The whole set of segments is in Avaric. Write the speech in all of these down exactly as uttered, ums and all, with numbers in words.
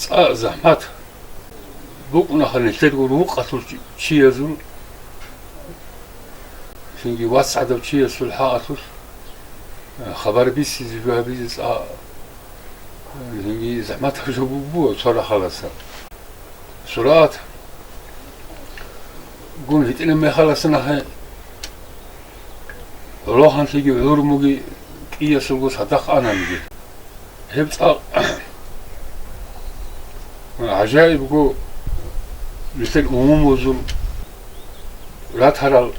ЦӀакъ захӀмат букӀунаха нилъерго рукъалъул чи-, чиязул, цинги вацгӀадав чиясул хӀакъалъулъ, э, хабар бицизе, жо гьабизе цӀакъ, э, цинги захӀматаб жо бу-, буго цо рахъалдаса. Сурат гун гьитӀинаб мехалдаса нахъе гӀолохъанлъиги гӀурмуги кӀиясулго цадахъ ананиги. Гьеб цӀакъ гӀажаибго нилъер умумузул ратарал,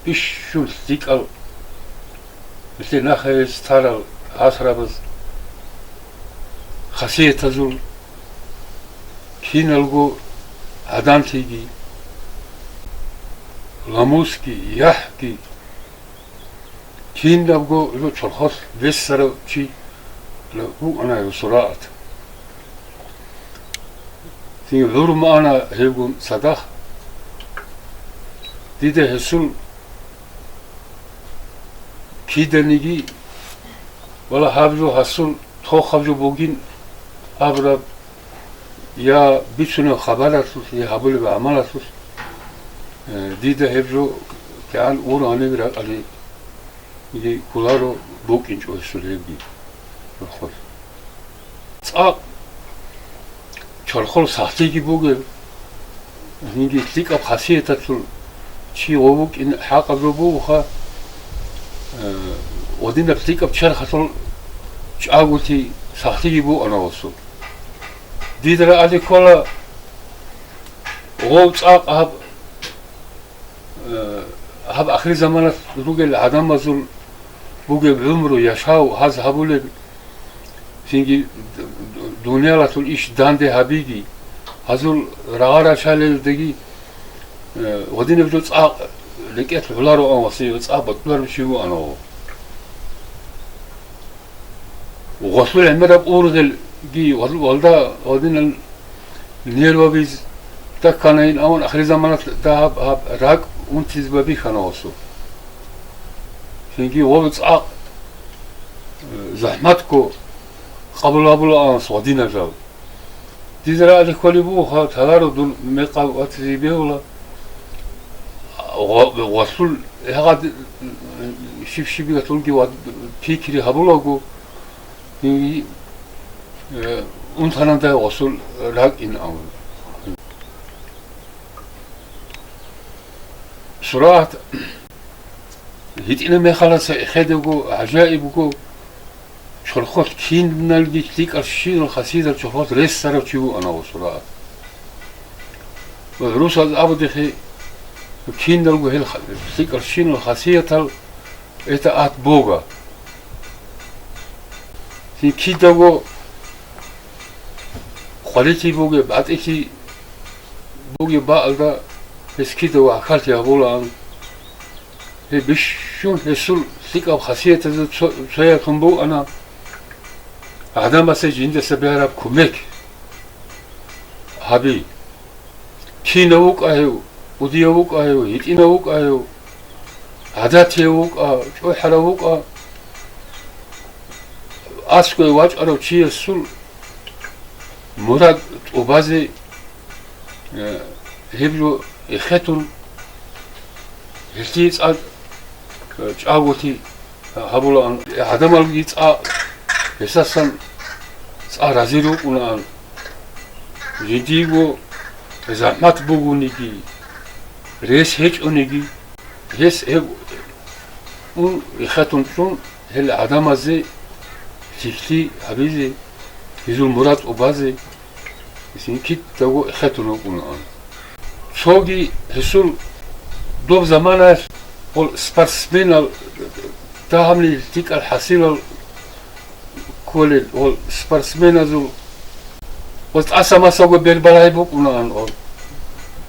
бищун лъикӀал, нилъер нахъе гьез тарал гӀасрабаз хасиятазул киналго гӀаданлъиги, ламусги, яхӀги, кинабго жо чорхолъ бессарав чи вукӀана гьев Сурат. Цин гӀурму ана гьевгун цадахъ. Дида гьесул киданиги, вала, гьаб жо гьасул тохаб жо бугин абураб, я бицунеб хабаралъулъ, я гьабулеб гӀамалалъулъ, э, дида гьеб жо кигӀан ургьаниб ракӀалде кколаро букӀинчӀо гьесул гьебги чорхолъ. ЦӀакъ чорхол сахлъиги бугеб, гьинги лъикӀаб хасияталъул чи гъов вукӀин хӀакъаб жо бугоха, э, гъодинаб лъикӀаб черхалъул чӀаголъи сахлъиги бугоана гъосул. Дида рагӀалде ккола гъов цӀакъ гьаб, э, гьаб ахирзаманалъ ругел гӀадамазул бугеб гӀумру, яшав гьаз гьабулеб, цинги д-, д-, дуниялалъул иш данде гьабиги, гьазул рагъа-рачалилдаги, э, гъодинаб жо цӀакъ рекӀелъ гӀолароан ва цӀакъ бокьуларев чи вуана гъов. Гъолъул гӀемераб ургъелги вал-, валда гъодинал нервабиз такканайин, аван ахирзаманалъ дагьаб гьаб ракӀ унтизе бихьана гъосул. Цинги гъоло цӀакъ, э, захӀматго къабул гьабулаанас гъодинал жал. Дида рагӀалде кколеб бугоха, лъаларо дун мекъав ватизе бегьула. Гъо-, гъолъул гьагъад щиб-щибигатулги ва пикри гьабулаго, и, э, унтанада гъосул ракӀин абун. Сурат гьитӀина мехаласа эхедего, гӀажаибго, чорхолъ киналги лъикӀарщинал хасиятал чорхолъ рессарав чи вуана гъосул рагӀат. Ва гӀурусаз абудехъе, киналго гьел ха-, лъикӀарщинал хасиятал это от Бога. Цин кидаго къварилъи бугеб, батӀилъи бугеб бакӀалда гьес кидаго гӀахьаллъи гьабулаан. Гьеб бищун гьесул лъикӀаб хасиятазул цо-, цояблъун букӀана гӀадамасе жиндаса бегьараб кумек гьаби. Кинав вукӀа гьев, кӀудияв вукӀа гьев, гьитӀинав вукӀа гьев, гӀадатияв вукӀа, чӀухӀарав вукӀа, аскӀове вачӀарав чиясул мурад тӀубазе, э, гьеб жо эхетун, гьелъие цӀакъ, э, чӀаголъи гьабулаан. ГӀадамалги цӀакъ гьесасан цӀа рази рукӀунаан, жиндиего захӀмат бугониги, рес гьечӀониги, гьес гьеб ун эхетун чӀун, гьел гӀадамазе лъикӀлъи гьабизе, гьезул мурад тӀубазе, гьесин кидаго эхетун рукӀунаан. Цоги гьесул доб заманаялъ гьел спортсменал, дагьабни лъикӀал хӀасилал кколел гьел спортсменазул ва тӀаса-масаго бербарай букӀунаан гьел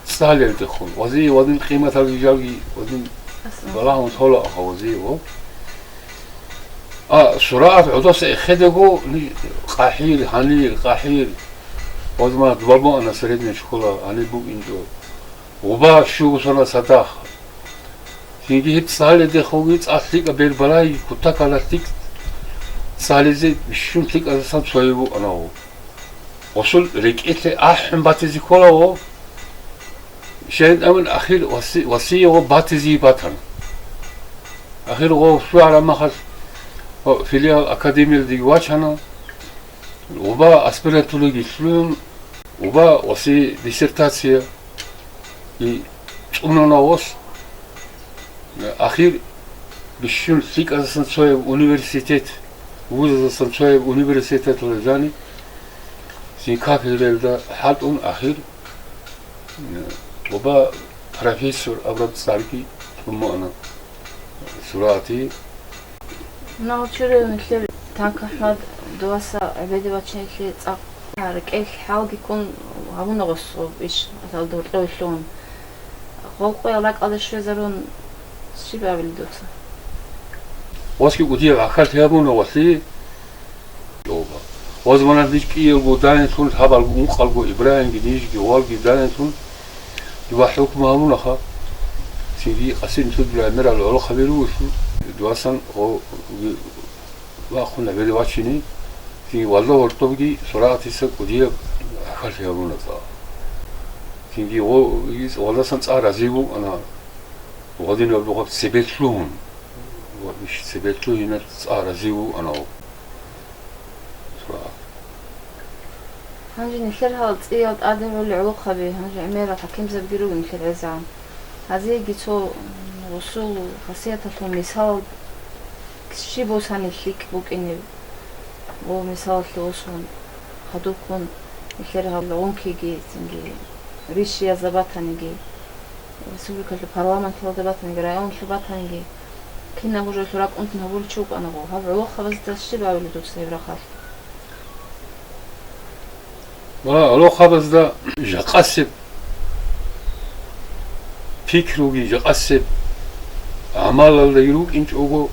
цӀалелдехун. Вази, вадин къиматалги жалги, вадин балагьун тола аха вази гьел. А, сурагӀат гӀодоса эхедаго, ни къахӀир, гьанир, къахӀир. Гьозмана дуба буана средняя школа, гьаниб букӀинчӀо. Уба щуго сона цадахъ. Цинги гьеб цӀаледехуги цӀа лъикӀаб бербарай, кутакалда лъикӀ цӀализе бищун лъикӀаздасан цояв вукӀана гьев. Гъосул рекӀелъе ахӀун батизе ккола гьев. Щайин абун ахир васи-, васие гьев батизе батана. Ахир гьев щвараб мехалъ гьев филиал академиялдеги вачана. Уба аспирантураги лъугӀун, уба васи диссертация и цӀунана гъос. Ахир бищун лъикӀаздасан цояб университет, вузаздасан цояб университеталда жани, цин кафедралда хӀалтӀун, ахир, э, уба профессор абураб цӀарги цӀумуана сурагӀатие. Нагъ чурав нилъер Танк АхӀмад, дуаса гӀебеде вачиналъе цӀакъ рекӀелъ хӀалги ккун гьабуна гъос иш, гьалда гьоркьове лъугьун. Гъол къоял ракӀалде щвезарун щиб абилеб дуца? Васги кӀудияб гӀахьаллъи гьабуна валъи. Вазманаб ниж кӀиялго данелъун, гьабалго ункъалго Ибрагьимги нижги валги данелъун, дова хӀукму гьабунаха. Цинги Къасим Цудулай мерал гӀолохъаби ругелъул, дувасан гъо-, вахъун гӀебеде вачине, цинги валда гьоркьобги сурагӀатица кӀудияб гӀахьаллъи гьабуна цӀа. Цинги гъо-, валдасан цӀа рази вукӀана, гъодинаб дугъаб цебе лъугьун, ва иш цебе лъугьиналъ цӀа рази вукӀана гъо. Гьанже нилъер гьал цӀиял тӀаде гӀолел гӀолохъаби, гьанже гӀемерал хӀакимзабиги руго нилъер гӀезегӀан. Гьазиеги цо, м, гъосул хасияталъул мисалал щиб босани лъикӀ букӀинеб? Ва мисалалъе босун, хадубккун нилъер гьал гӀункиги, цинги ришиязда батаниги, республикалъул парламенталда батаниги, районалъул батаниги, кинаб гьужалъул ракӀунтун гьабулев чи вукӀанаго, гьаб гӀолохъабазда щиб абилеб дуца гьеб рахъалъ? Ва гӀолохъабазда жакъасеб пикруги, жакъасеб гӀамалалдаги рукӀинчӀого,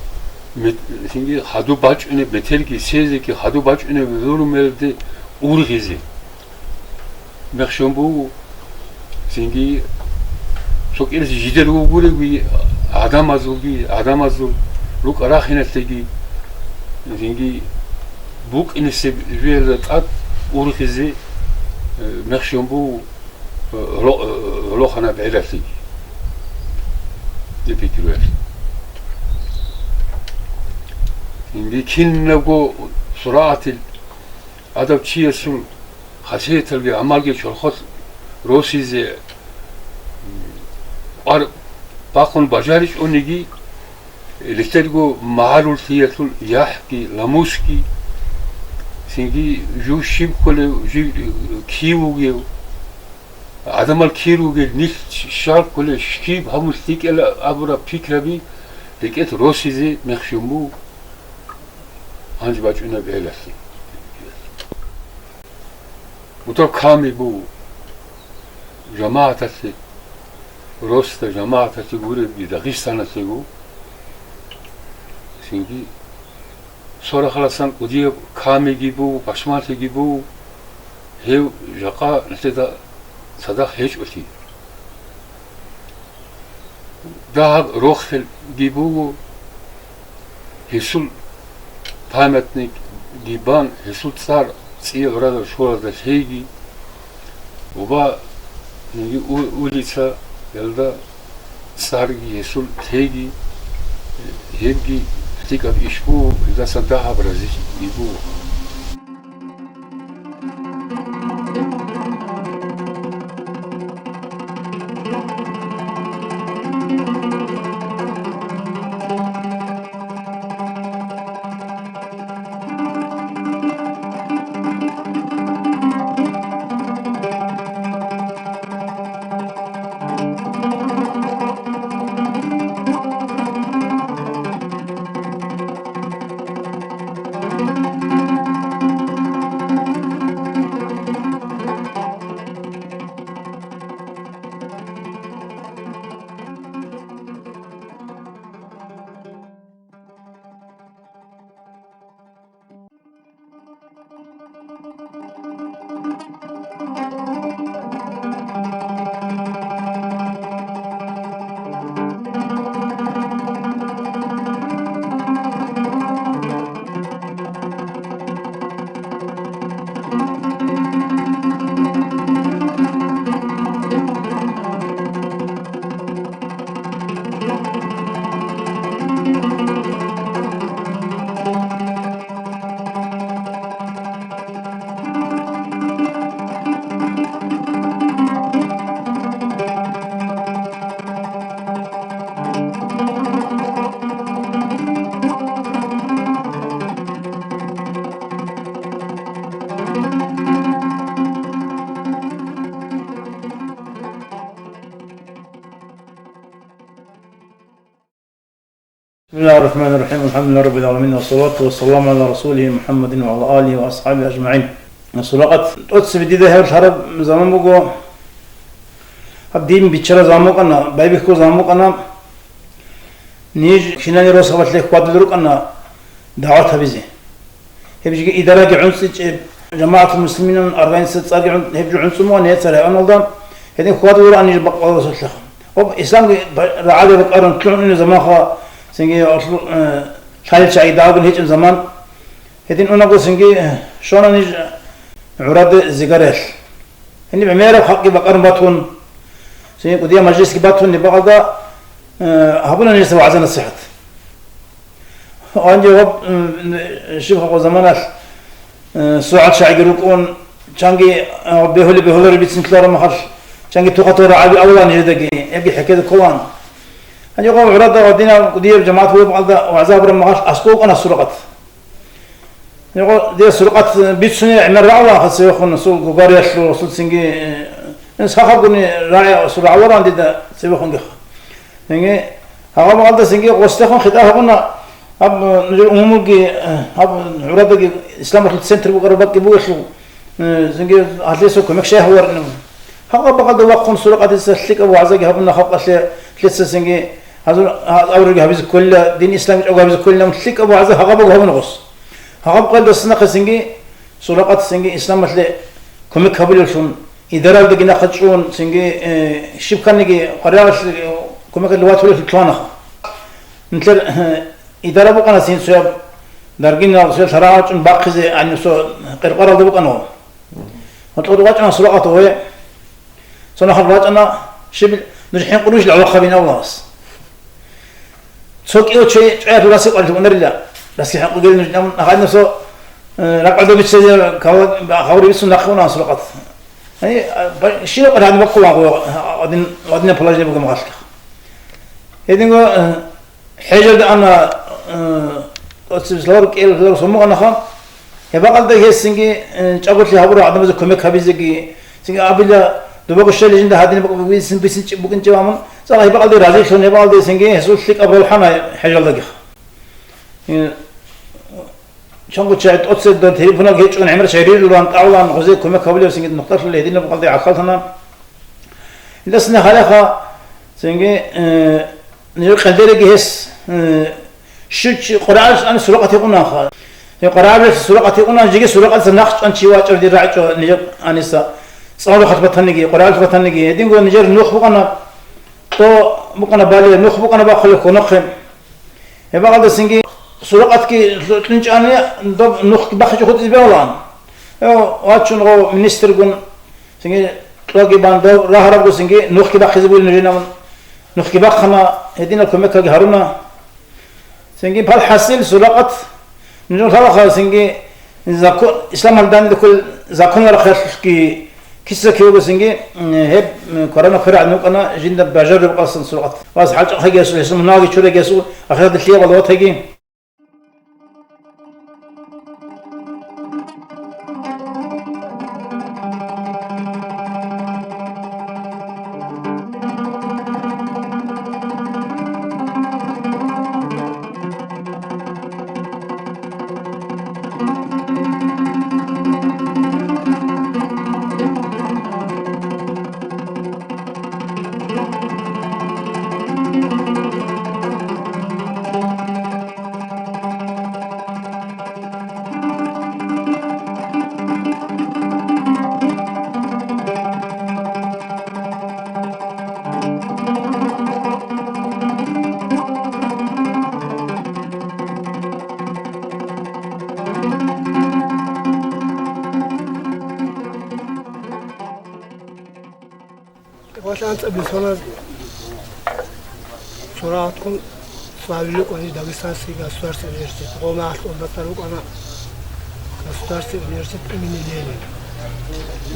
мет-, цинги хадуб бачӀунеб, метерги сезеги хадуб бачӀунеб гӀурумелде ургъизе. Мехщун буго, цинги цо кӀиялъ жидер вугуревги, гӀадамазулги, гӀадамазул рукӀа-рахиналъеги, цинги букӀинесеб жоялда тӀад ургъизе, э, мехщун буго, э, гӀоло-, э, гӀолохъанаб гӀелалъеги. Дир пикруялъ. Цинги кинабго сурагӀатил гӀадав чиясул хасияталги гӀамалги чорхолъ росизе, м, кӀвар бахъун бажаричӀониги, лъитерго магӀаруллъиялъул яхӀги, ламусги, цинги жив щиб кколев, жив кив вугев, гӀадамал кир ругел, нилъ щал кколел, щиб гьабун лъикӀила абураб пикраби рекӀелъ росизе мехщун буго гьанже бачӀунеб гӀелалъе. Мутав ками буго жамагӀаталъе, росда жамагӀаталъе гуребги Дагъистаналъего, цинги цо рахъаласан кӀудияб камиги буго, пашманлъиги буго, гьев жакъа нилъеда цадахъ гьечӀолъи. Дагьаб рохелги буго, гьесул памятникги бан, гьесул цӀар цӀия гӀуразаб школазда лъейги, уба у-, улицаялда цӀарги гьесул лъейги, гьебги лъикӀаб иш буго, гьелдаса дагьаб разилъи буго. بسم الله الرحمن الرحيم. الحمد لله رب العالمين، والصلاة والسلام على رسوله محمد وعلى آله وأصحابه أجمعين. Суракъат тӀоцебе дида гьеб лъараб заман буго. Гьаб дин биччараб заман букӀана, байбихьулеб заман букӀана. Ниж кинани росабалъе хьвадулел рукӀана дагӀват гьабизе. Гьеб жеги идараги гӀунцӀичӀеб, жамагӀатул муслиминан организация цӀарги гӀун-, гьеб жо гӀунцӀун бугӀан гьеб цо районалда, гьедин хьвадулел рукӀана ниж бакъварасулъехъ. Гьоб исламги ба-, рагӀаде букӀарун лъугӀунеб заманха, цинги гьалъул, э, лъалел чагӀи дагьабун гьечӀеб заман. Гьедин унаго цинги, э, щвана ниж гӀураде зигаралъ. Гьениб гӀемераб халкъги бакӀарун батун, цинги кӀудияб мажлисги батун, ниб бакъалда, э, гьабуна нижеца вагӀза-насихӀат. Гьанже гьаб, м, щиб хабар заманалъ, э, сугӀал чагӀиги рукӀун, чанги, э, бегьули-бегьулари бицин лъараб мехалъ, чанги тухатал рагӀаби авлан гьедаги, яги хӀекезе кколан. Гьанже гьаб гӀурада ва динаб кӀудияб жамагӀат бугеб бакъалда вагӀза гьабураб мехалъ аскӀов вукӀана суракъат. Гьего, дие суракъат бицунеб гӀемер рагӀула, хасевехун, расул гугариялъул, расул цинги, э, сахабгуни рагӀи расул рагӀуларан дида цебехунгеха. Цинги, гьагъаб гьалда цинги гъосдехун хитӀа гьабуна, гьаб, э, нужер умумулги, э, гьаб гӀурадаги исламалъул центр букӀараб бакӀги бугелъул, э, цинги гьалдаса кумек щай гьаваринаб. Гьагъаб гьалда вахъун суракъатица лъикӀаб вагӀзаги гьабуна халкъалъе, лъица цинги гьазур, а, авруги гьабизе кколила, дин ислам чӀого гьабизе кколила, лъикӀаб вагӀза гьагъаб гьабуна гъос. Гьагъаб къоялдаса нахъе цинги, суракъат цинги исламалъе кумек гьабулевлъун, идаралдаги нахъа чӀун, цинги, э, щиб кканиги къваригӀаралъе кумекалъе ватулевлъун лъугьанаха. Нилъер, э, идара букӀана цин цояб даргинал, цояб лъарагӀал чӀун бахъизе гьаниб цо къеркъаралда букӀана. Гьоркьор вачӀана суракъат гъове. Цо нахъа вачӀана, щиб нуж хӀинкъулищ гӀолохъабин Аллагьас. Цо кӀиго чӀваялъул раси къварилъи унарила. Раси хӀинкъугел нуж нагъадинасо, э, ракӀалда биццазе кавла-, хаври бицун нахъе унан суракъат. Гьаниб, а, ба-, щиб къваригӀараб баккулан гъо, гьадин, гьадинаб положение бугеб мехалъ. Гьединго, э, ХӀежалда ана, э, оцеб лъаларо кӀел лъаларо сомугъанаха. Гьеб бакъалда гьесинги, э, чӀаголъи гьабурал гӀадамазе кумек гьабизеги, цинги абила, дубаго щвели жинда гьадинаб бакӀ-, бицин, бицин чӀи-, букӀинчӀеб абун, цӀакъ гьеб бакъалда разилъун, гьеб бакъалда гьесинги гьесул лъикӀаб роль хӀана хӀежалдагиха. Э, Чанго чагӀи тӀоцебе телефонал гьечӀун, гӀемер чагӀи рирулан, тӀавлан, гъозе кумек гьабулев цинги нухталъула гьединаб къалде гӀахьаллъана. Илдасни гьалаха цинги, э, нижер къелдереги гьес, э, щучи Къуръан ани суракъат гьикъунаха. Гьев Къуръан суракъат гьикъуна, жеги суракъатица нахъ чӀван чи вачӀар дир рагӀичӀо нижер аниса. ЦӀалуха батаниги, Къуръан батаниги. Гьединго нижер нух букӀана, тӀо букӀана бале, нух букӀана бахъулеб хьунухъе. Гьеб бакъалдасинги суракъатги кьинчӀани доб нухги бахъичӀо хутӀизе бегьулаан. Гьев вачун гъов министргун, цинги кьоги бан дов рагьарабгосинги нухги бахъизе бугилан ринавун. Нухги бахъана, гьединал кумекалги гьаруна. Цинги пал хӀасил суракъат нужер лъалаха цинги закон, ислам гьалданидахъул законал рахъалъулъги Киса кивгосинги, м, гьеб, м, кваранаб хвергӀан вукӀана жинда бажараб къасан суракъат. Вас хӀалчӀахъеги гьесул, гьесул мунагьги чурегесул, ахират лъиябал ватаги. Валъ анцӀабилеб соналъ суракъатккун цӀалулел рукӀана Дагестанский государственный университет. Гъомахъ унтазар рукӀана государственный университет имени Ленина.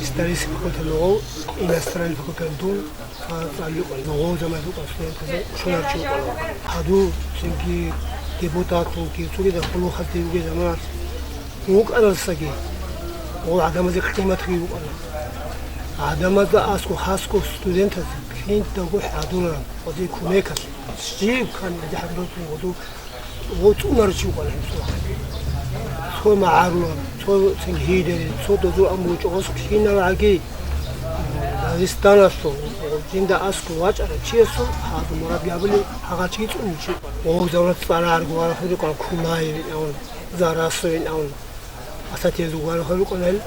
Исторический факультет гъов, иностранный факультет дун цӀа-, цӀалулел рукӀана. Гъов заман рукӀана студентазе кколарчи рукӀана. Гьадув цинги депутатлъунги цогидал хъулухъалъ вугел заманалъ вукӀаналдасаги, гъов гӀадамазе къиматги букӀана. ГӀадамазда аскӀо хасго студентаз киндаго хӀадураран, гъозе кумекалъе. Щиб ккани гьадин хӀадурлъун гъозул гъов цӀунарав чи вукӀана гьеб цо. Цо магӀарулан, цо цинги гьидерил, цо дозул амручӀо гъос киналгӀаги Дагъистаналъул, жинда аскӀов вачӀарав чиясул гьазул мурад гьабулев гьагъав чи цӀунев чи вукӀана. Гъов заманалъ цӀар гӀаргу варагьулел рукӀана Кумаевин авун, Зарасовин авун. Асатияз вугевал рукӀана гьел.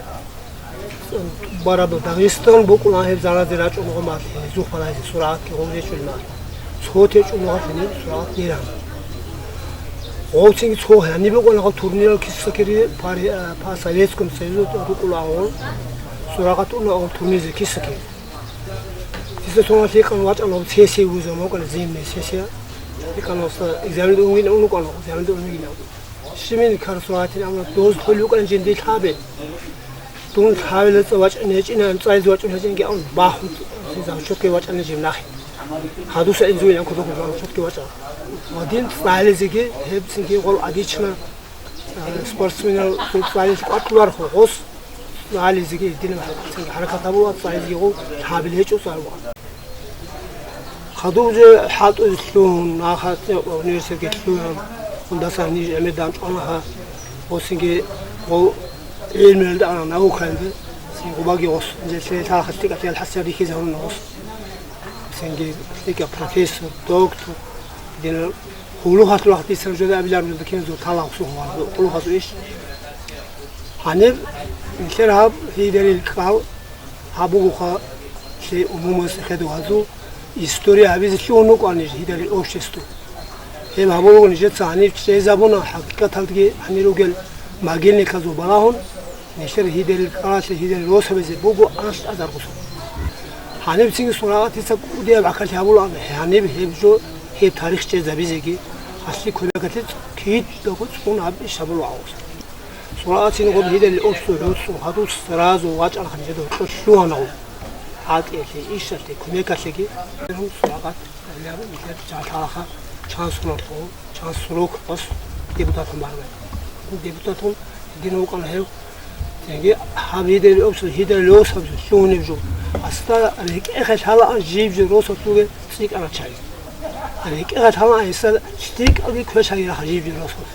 Бараб Дагъистан букӀуна гьеб заразе рачӀун гъомалъ, гьезухъ балагьизе суракъатги гъов речӀунел мал. Цо течӀун вугьалъин суракъат диран. Гъовцинги цо гьаниб букӀана гъов турнирал киса ккезе, пари-, а, по Советскому Союзу рукӀуна гъов, суракъат уна гъов турнизе киса ккезе. Дица соналъ гьикъан вачӀана гъов сессия вуза мукӀана, зимняя сессия. Гьикъан гъосда экзаменда унгин ун вукӀана, экзаменда унгин. Щибин ккарасул гьатин, амма доз хъвел букӀан жинди лъабе. Дун лъабилан цӀа вачӀун гьечӀина, цӀайз вачӀун гьечӀинги, амма бахун завчотги вачӀана жив нахъе. Гьадуса инзуилан кодоб завчотги вачӀа. Ва дин цӀализеги гьебцинги гъол гӀадична, а, спортсменал цӀализе кӀватӀулархъо гъос. ГӀализеги динаб хӀаракат гьабула, цӀайзеги гъов лъабил гьечӀо цӀалула. Хадуб же хӀалтӀузе лъугьун, нахъа университетги лъугьун, гьундасан ниж гӀемер данчӀвана гьа, гъосинги гъов гӀилмуялда ана, наукаялда, цин гъубаги гъос, нижер лъалахъалъ лъикӀаб лъиялъ хӀасиял рихьизарун гъос. Цинги лъикӀаб профессор, доктор, динал Хъулухъалъул вахъ дица нужеда абиларун киназул талагъ сухъ ван, хъулухъазул иш. Гьаниб нилъер гьаб гьидерил кӀал гьаб бугоха, лъе умумуялъе хадув гьазул история гьабизе лъугьун вукӀана ниж гьидерил общество. Гьеб гьабулаго нижеца гьаниб чӀезабуна, хӀакъикъаталдаги гьанир ругел могильниказул балагьун, нилъер гьидерил кӀалалъе гьидерил росабизе буго анлъазарго сон. Гьанибцинги сурагъатица кӀудияб гӀахьаллъи гьабулаан, гьаниб гьеб жо, гьеб тарих чӀезабизеги, гьалъи кумекалъе кидаго цӀун гьаб иш гьабулаан гъос. Сурагъатцин гъоб гьидерил общество гӀуцӀцӀун хадуб сразу вачӀарахъан жеда гьоркьор лъугьана гъоб. ГьатӀиялъе, ишалъе, кумекалъеги. Сурагъат гьаб нилъер чан лъалаха, чан сунатго. Чан срок гъос депутатун баргай. Депутатун дин вукӀана гьев. Цинги гьаб гьидерил общество, гьидерил росабизе лъугьунеб жо. Аста рекӀехъе лъалаан жиб жо росулъуге цӀикӀкӀарал чагӀи. РекӀехъе лъалаан гьесда лъикӀалги квеш гьаги раха жиб жо росулъ.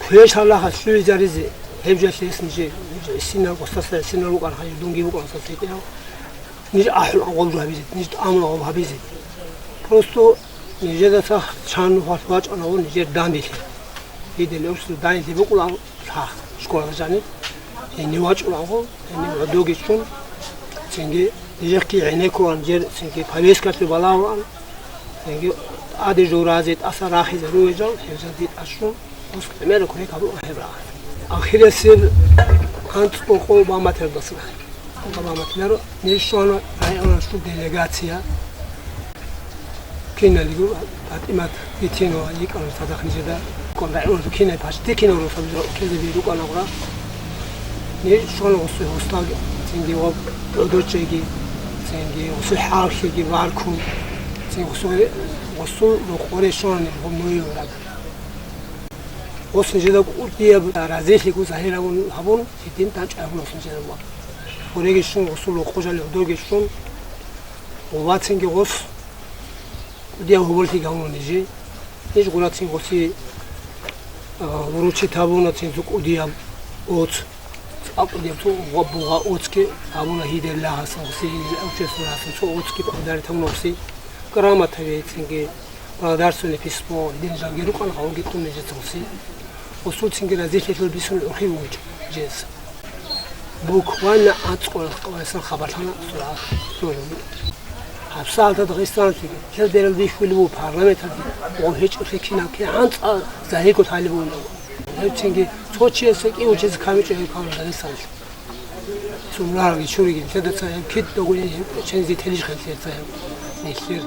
Квеш гьаб раха лъугьизаризе гьеб жо лъес нижер, нижер синал гъосдаса, синал вукӀана гьанив дунги вукӀана саситӀияв. Ниж ахӀулаан гъоб жо гьабизе, ниж тӀамулаан гъоб гьабизе. Просто нижедаса чан нухалъ вачӀанав нижер данделъи. Гьидерил общество данделъи букӀулаан лъагь школалда жаниб. Гьенив вачӀулаан гъо, гьенив гӀодоги чӀун, цинги нижехъги гӀенеккулаан жер, цинги повесткалъе балагьулаан, цинги тӀаде жо разе тӀаса рахизе ругел жал, гьев жал дид тӀад щун. Ус гӀемераб кумек гьабула гьеб рагӀалда. Ахирисеб анцӀго къо Баматиялдаса рахъи. Къо Баматияро ниж щвана районалъул делегация. Киналго ПатӀимат Битинова йикӀана цадахъ нижеда. Ккун районалъул кинай, почти кинав росабизе ккезе би рукӀана гъура. Ниж щвана гъосул гьостал, цинги гъоб гӀодочӀейги, цинги гъосул хӀалхьиги баркун, цин гъосул, гъосул рокъоре щвана ниж гъоб мугьилаб рагӀалда. Гъос нижеда кӀудияб разилъиго загьир гьабун, гьабун, гьедин данчӀвай гьабун гъос нижеда ва. Гъореги щун, гъосул рокъо жал гӀодоги щун, ва цинги гъос кӀудияб гьоболлъи гьабуна нижее. Ниж гъура цин гъоси, а, вручить гьабуна цин цо кӀудияб оц, цӀакъ кӀудияб цо гъо-, бугъа оцги гьабуна гьидер лагьасан, гъоси гьидер общественностасан цо оцги подарить гьабуна гъоси. Грамотаби цинги Благодарственное письмо, гьедин жалги рукӀана гъавги тун нижецалси. Гъосул цинги разилъелъул бисун урхив вугев жез. Буквально анцӀго къоялъ хабарлъана сурал. ГьабсагӀатда Дагъистаналъеги, гьелдерал бихьулеб буго парламенталги, гъо гьечӀолъи кинаб кигӀан цӀа загьирго лъалеб бугеб. Гьев цинги цо чиясе кӀиго чиясе камичӀо гьев ккана Дагъистаналъ. Цумрарги чуриги лъеда цайил кид догуни чензи телищ хъел лъеца нилъер.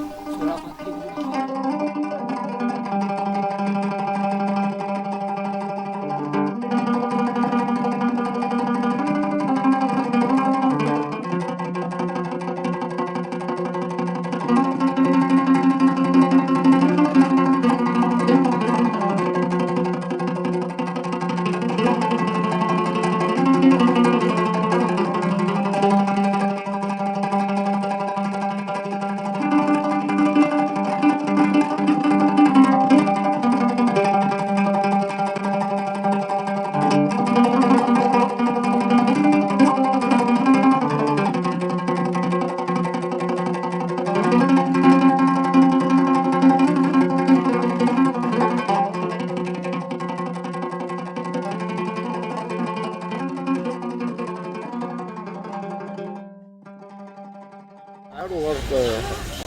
ГӀаруларда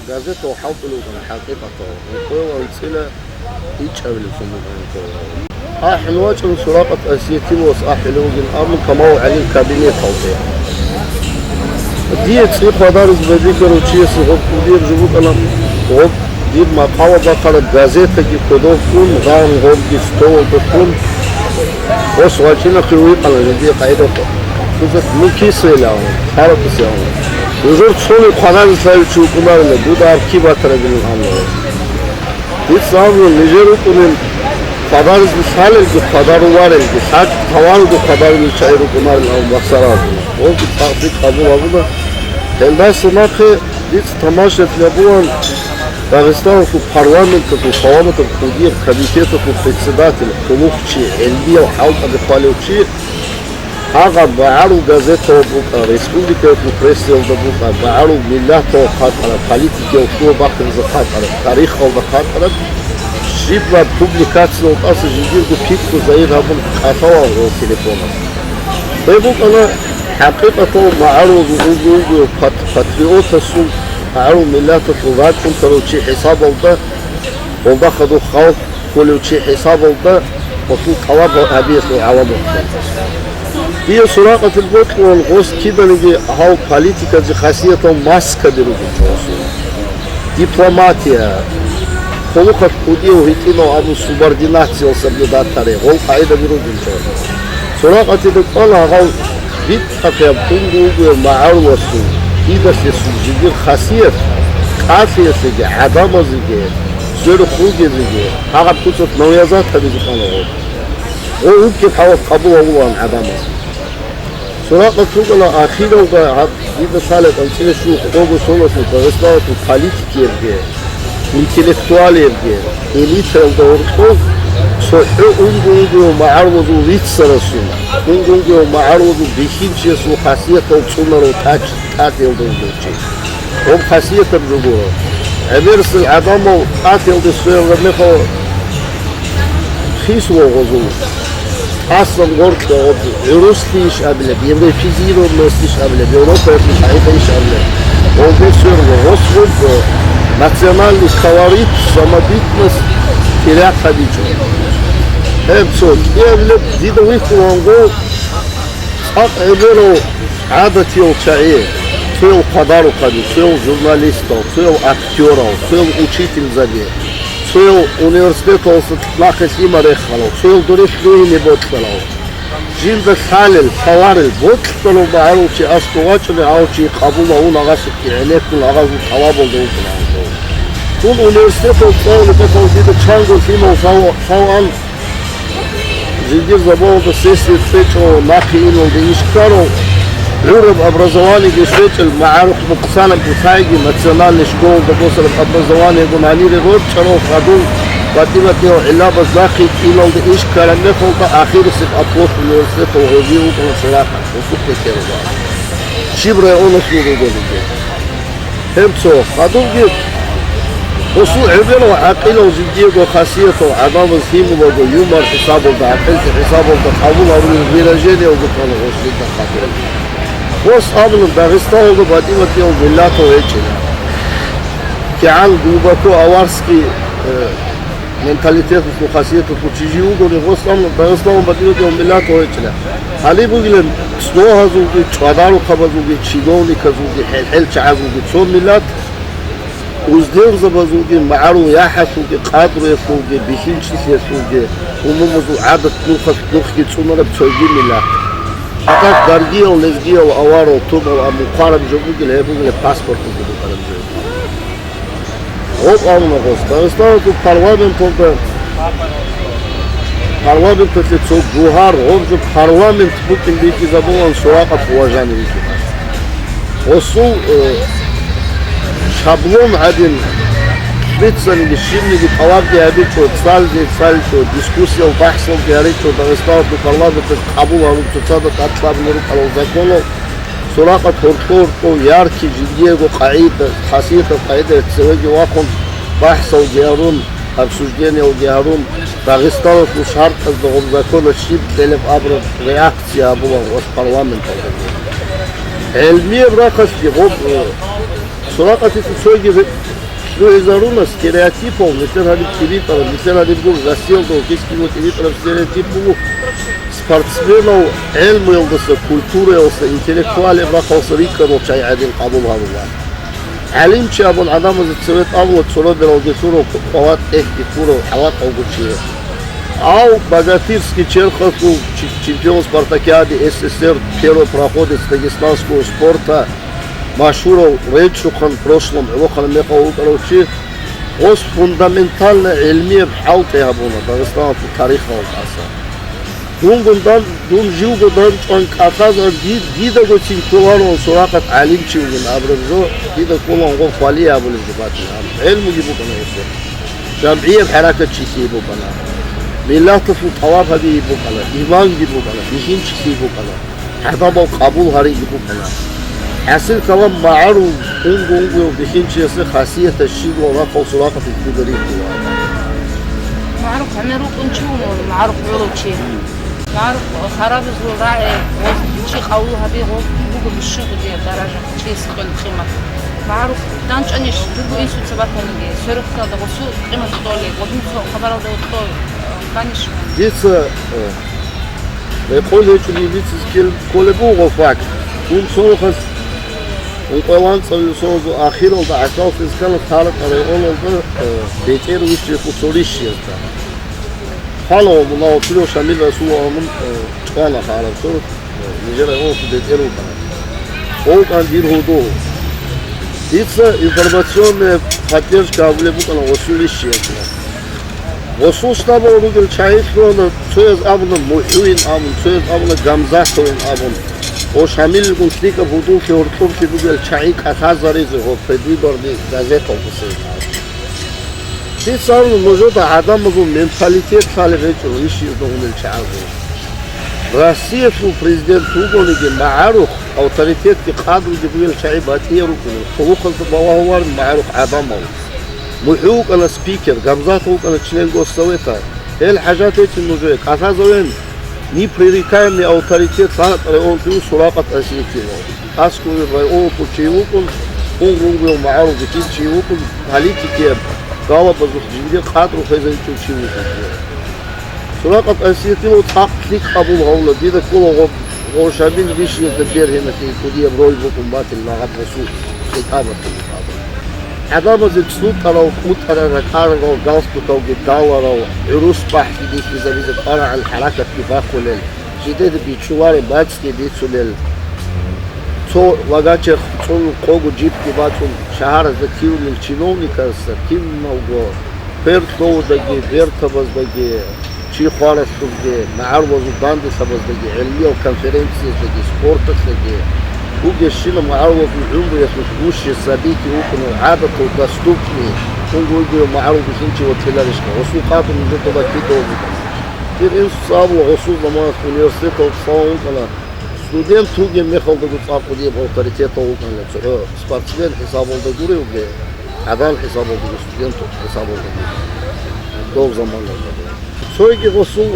газетал хӀалтӀулев вукӀана хӀакъикъатал, гьукъоял анцӀила ичӀабилеб сон букӀана гьукъоял. АхӀун вачӀун Суракъат Асиятиловас ахӀулев вугин абун Камал ГӀалил кабинеталде. Дие цӀи хъвадараз бабикарав чиясе гъоб кӀудияб жо букӀана, гъоб дир макъала бахъараб газетаги кодов ккун, гъам гъобги столалда ккун, гъос вачӀинахъе вугьикъана, гьедие къагӀида ккузат мукисейилан, тарабисилан. Нужер цони хъвадараз лъавичи вукӀунарила, дуда гьаб киб батарабилан гьанна. Дица абун, нижер рукӀунин хъвадараз лъалелги, хъвадаруларелги, лъакъ таваралги хъвадарулел чагӀи рукӀунарин абун бахсаразун. Гъобги цӀакъги къабул гьабуна. Гьелдаса нахъе дица тамашалъ гьабулан, Дагъистаналъул парламенталъул саламатаб кӀудияб комитеталъул председатель, хъулухъчи, гӀелмияв хӀалтӀаде хъвалев чи, гьагъаб багӀарул газеталда букӀа, республикаялъул прессаялда букӀа, багӀарул миллаталда хъатӀараб, политикиял лъугьа-бахъиналда хъатӀараб, тарихалда хъатӀараб, щибаб публикациялда тӀаса жиндирго пикру загьир гьабун кӀалъала гъол телефонас. Гьеб букӀана хӀакъикъатал магӀарулазул унго-унгояв пат-, патриотасул, магӀарул миллаталъул ракӀ унтарав чи хӀисабалда, гьелда хадуб халкъ кколев чи хӀисабалда гьелъул тӀалаб гьабиялъул гӀаламат. Дие Суракъатил бокьулан гъос киданиги гьал политиказе хасиятал маскаби ругел чӀосун. Дипломатия, хъулухъалъ кӀудияв гьитӀинав абун субординациялъ соблюдать гьарей, гъол къагӀидаби ругел чӀосун. Суракъатида кӀвала гьал битӀахъеб унго-унгояв магӀаруласул, кидалъесул жиндир хасият, кӀалъиялъеги, гӀадамазеги, сверухъ ругезеги, гьагъаб куцалъ навязать гьабизе кӀвала гъоб. Гъов вуккеб хӀалалъ къабул гьавулаан гӀадамаз. Суракъат рукӀана ахиралда гьаб дида лъалеб анцӀила щуго кӀодо соналъул Дагъистаналъул политикиябги, интеллектуалиябги, элитаялда гьоркьов цохӀо унго-унгояв магӀарулазул рицарасул, унго-унгояв магӀарулазул бихьинчиясул хасиятал цӀунарав тӀач-, тӀатӀиялда вугев чи. Гъоб хасиятаб жо гуро. ГӀемерисел гӀадамал тӀатӀиялде сверараб мехалъ хисула гъозул. ТӀасан гъоркьа гъоб гӀурусилищ абилеб, европезированностищ абилеб, Европаялъул къагӀидаищ абилеб. Гъолде сверла гъос вуго национальный колорит, самобытность терять гьабичӀо. Гьеб цо кӀиабилеб дида вихьулан гъов цӀакъ гӀемерал гӀадатиял чагӀи, цоял хъвадарухъаби, цоял журналистал, цоял актёрал, цоял учительзаби, цоял университеталдаса нахъе лъимал рехарал, цоял дуре лъугьине бокьарал. Жинда лъалел, лъаларел, бокьарав магӀарул чи аскӀов вачӀунев гьав чи къабул гьавун гьагъасухъе гӀенеккун гьагъазул тӀалабалда вукӀунаан. Дун университеталда цӀалулеб мехалда дида чанго лъимал лъав-, лъаван, жиндир забаалда сессия цӀечӀо, нахъе иналде иш ккарав, гӀураб образованиеги щвечӀел, магӀарухъ букӀцанаб бусайги национальный школалда босараб образованиегун гьанире рорчӀарал хадув БатӀи-батӀиял гӀиллабаз нахъе иналде иш ккараб мехалда ахирисеб оплот университеталъ гьезие вукӀана церахъ, гъосухъе ккераб. Щиб районалъул ругониги. Гьеб цо, гьадурги гъосул гӀемерал гӀакъилал жиндиего хасиятал гӀадамаз гьимулаго юмор хӀисабалда, гӀакъиллъи хӀисабалда къабул гьарулел выражениялда ккола гъос жинда хадур. Гъос абуна Дагъистаналда батӀи-батӀиял миллатал гьечӀила. КигӀан глубоко аварский, э, Менталитеталъул хасияталъул чи жив вугони, гъос амма Дагъистаналда бадиб букӀараб миллат гьечӀила. Гьале бугилан, цӀогьазулги, чӀвадарухъабазулги, чиновниказулги, хӀел-хӀелчагӀазулги цо миллат, уздензабазулги, магӀарул яхӀалъулги, къадруялъулги, бихьинчилъиялъулги, умумузул гӀадат-нухалъ нухги цӀунараб цоги миллат. Гьадаб даргиял, лезгиял, аварал, тумал, амма хъвараб жо бугел, гьеб бугел паспорталда букӀараб жо. Гъоб абуна гъос, Дагъистаналъул парламенталда, парламенталъе цо гугьар, гъоб жо парламент букӀин бихьизабулан Суракъат Уважанов вихьизе. Гъосул, э, шаблон гӀадин, лъицаниги щибниги тӀалабги гьабичӀо, цӀалги цӀаличӀо, дискуссиял бахӀсалги гьаричӀо, Дагъистаналъул парламенталъ къабул гьарун цоцазда тӀад лъабулел рукӀарал законал, Суракъат гьоркьо-гьоркьо ярки жиндиего къагӀида, хасиятаб къагӀидаялъ цевеги вахъун, бахӀсалги гьарун, обсуждениялги гьарун, Дагъистаналъул шартӀазда гъоб законалъ щиб кьелеб абураб реакция гьабулан гъос парламенталдаги. ГӀелмияб рахъалъги гъоб, э, Суракъатица цоги лъугӀизаруна стереотипал, нилъер гьадиб тӀибитӀараб, нилъер гьадиб гур Россиялда вукӀине тӀибитӀараб стереотип буго, спортсменал гӀелмуялдаса, культураялдаса, интеллектуалияб рахъалдаса рикӀкӀадал чагӀи гӀадин къабул гьабула. ГӀалимчи абун гӀадамазда цеве тӀамула цо рабералги лъурав, къвалат тӀехьги ккурав, гӀалакъалго чи. Гьав богатырский черхалъул чи-, чемпион спартакиады СССР, первопроходец дагестанского спорта, машгьурав, речӀчӀухъан прошлом гӀолохъанаб мехалъ вукӀарав чи, гъос фундаментально гӀелмияб хӀалтӀи гьабуна Дагъистаналъул тарихалда тӀаса. Дунгун дан-, дун живго дандчӀван кӀалъазар ди-, дидагоцин кколароан Суракъат гӀалимчи вугин абураб жо, дида кколаан гъов хвалие гьабулеб жо батила, амма гӀелмуги букӀана гьесухъ. ЖамгӀияб хӀаракатчилъи букӀана. Миллаталъул тӀалаб гьабиги букӀана, имамги букӀана, бихьинчилъи букӀана. ГӀадамал къабул гьариги букӀана. ХӀасил калам, магӀарул унго-унгояв бихьинчиясе хасияталъ щиб ва рахъал Суракъатил ккуда рихьула. МагӀарух гӀемер вукӀун чи вуго, магӀарух гӀолов чи. МагӀарух харабазул рагӀи, гъоз чи къабул гьаби, гъоз буго бищунго дие даража, чиясе кьолеб къимат. МагӀарух данчӀванищ, дурго инсуца батаниги, сверухъалда гъосул къимат кьолеб, гъодинцо хабаралда вокьо, э, хьанищ? Дица, э, Рекъон гьечӀони бицин ккел-, кколеб буго факт. Дун цо рахъалъ ункъоялда анцӀабилеб соналъул ахиралда гӀахьаллъизе ккана Таркъа районалда, э, бетӀер вищиялъул цо рищиязда. Хвалав мунагьал чурав Шамил Расулов абун, э, чӀвана гьараб цо, э, нижер районалъул бетӀер вукӀана. ВукӀана дир гьудул. Дица информационная поддержка гьабулеб букӀана гъосул рищиязда. Гъосул штабалда ругел чагӀи лъугьана, цояз абуна МухӀуин абун, цояз абуна Гамзатовин абун. Ва Шамилилгун лъикӀаб гьудуллъи гьоркьоблъи бугел чагӀи кӀалъазаризе гьеб предвыборный газеталда сверун абун. Дица абуна, нужеда гӀадамазул менталитет лъалеб гьечӀо ишиялда унел чагӀазул. Россиялъул президент вугониги, магӀарухъ авторитетги къадруги бугел чагӀи батӀияб рукӀуна, хъулухъазда балагьуларин магӀарухъ гӀадамал. МухӀу вукӀана спикер, Гамзатов вукӀана член Госсовета. Гьел хӀажат гьечӀин нужее, кӀалъазавен, непререкаемый авторитет лъала районтуе Суракъат Осетинов. АскӀове районтул чи вукӀун, унго-унгояв магӀарул бихьинчи вукӀун, политикияб галабазулъ жиндир къадру хвезавичӀев чи вукӀун. Суракъат Осетинов цӀакъ лъикӀ къабул гьавула, дида ккола гъоб-, гъов Шамил рищиязда бергьиналъе кӀудияб роль букӀун батила гьаб гъосул хитӀабалъул. ГӀадамазе цӀутӀарал, кӀутӀарал ракӀарал галстукалги даларал, гӀурус бахӀги бихьизабизе кӀварагӀан хӀаракатги бахъулел, жидеда бичӀчӀулареб бацӀги бицунел, цо лагъ-чехъ цӀун къого джипги бацӀун шагьаразда ккунел чиновникасда киналго, квер лъоводаги, бертабаздаги, чи хваралъубги, магӀарулазул данделъабаздаги, гӀелмиял конференцияздаги, спорталъаги, бугебщинаб магӀарулазул гӀумруялъулъ гущий, событие вукӀунел гӀадатал доступный, унго-унгояв магӀарул бихьинчи ватиларищха, гъосул къадру нужеда баккидал букӀана. Дир инсуца абула, гъосул заманалъ университеталда цӀалун вукӀана, студент вугеб мехалдаго цӀакъ кӀудияб авторитетал вукӀана, цохӀо спортсмен хӀисабалда гуревги, гӀадан хӀисабалдаги, студент хӀисабалдаги дов заманалда. Цоги гъосул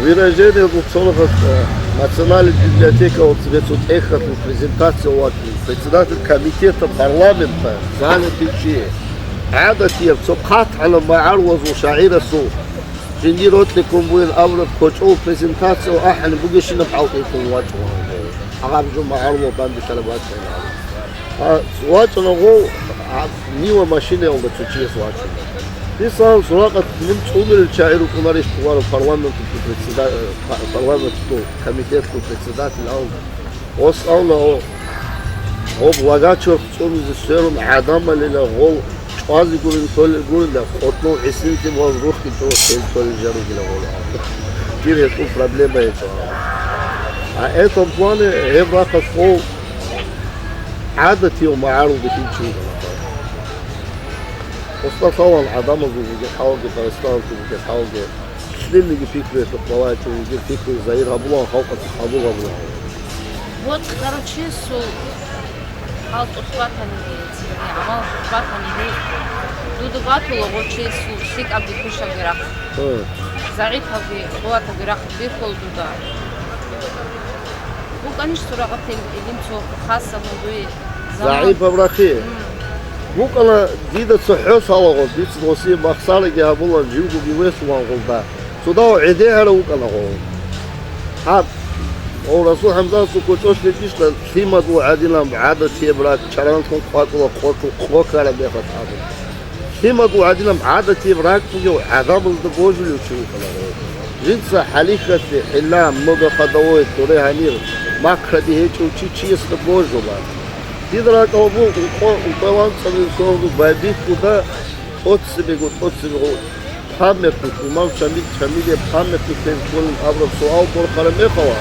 выражениялда цо рахъалъ, э, Национальный библиотекалда цебе цо тӀехьалъул презентация ватун, председатель комитета парламента, занятый чи, ГӀадатияб цо хъатгӀалаб магӀарулазул шагӀирасул жиндир рокьи ккун бугин абураб кочӀол презентация ахӀен бугещинаб хӀалтӀи ккун вачӀун. Гьаб жо магӀарулал бандилъараб бачӀана. А, вачӀана гъов, а, Нива машинаялда цо чияс вачӀун. Мисал, Суракъат мун цӀунарел шагӀир вукӀунарищ, туларо парламенталъул председа-, э, па-, парламенталъул комитеталъул председатель абун. Гъос абуна, гъо-, гъоб Лагачев цӀунизе сверун гӀадамалила гъол чӀвазе гурин толел гурила, къотӀнов гӀисинлъи вал рухги чӀо тел толел жаругила гъол. Кир гьелъул проблема гьечӀо. А этом плане гьеб рахъалъ гъол гӀадатияв магӀарулги хинчи вугилан. Устар лъалан гӀадамазул бугеб хӀалги, Дагъистаналъул бугеб хӀалги, лъилниги пикруялъухъ балагьичӀого, жиндир пикру загьир гьабулаан халкъалъе къабул гьабулаан. Вот, короче, сул хӀалтӀулъ батаниги, цинги гӀамал батаниги, дуда батула гъочи сул лъикӀабги кушабги рахъ. Гье. ЗагӀипабги, къуватабги рахъ бихьула дуда. БукӀанищ сурагъатил илим цо хасаб гьундуе заман? ЗагӀипаб рахъи? М. БукӀана дида цо хӀо лъалаго, дица гъосие махсараги гьабулан, живгоги весулан гъолда. Цо дагьав гӀедегьарав вукӀана гъов. Гьаб, гъов Расул ХӀамзатасул кочӀолъ гьечӀищха лъимадул гӀадинаб гӀадатияб ракӀ чаранлъун къвакӀула къо-, къо ккараб мехалъ абун. Лъимадул гӀадинаб гӀадатияб ракӀ бугев гӀадамазда божулев чи вукӀана гъов. Жинца хӀалихьалъе хӀилла, много ходовой, туре гьанир, макраби гьечӀев чи чиясда божула. Дида ракӀалда бу, ункъо-, ункъоялда анцӀабилеб сордо байбихьуда, тӀоцебего, тӀоцебего памятник, имам Шамил, Шамилияб памятник гьез кколин абураб суал борхараб мехалъ,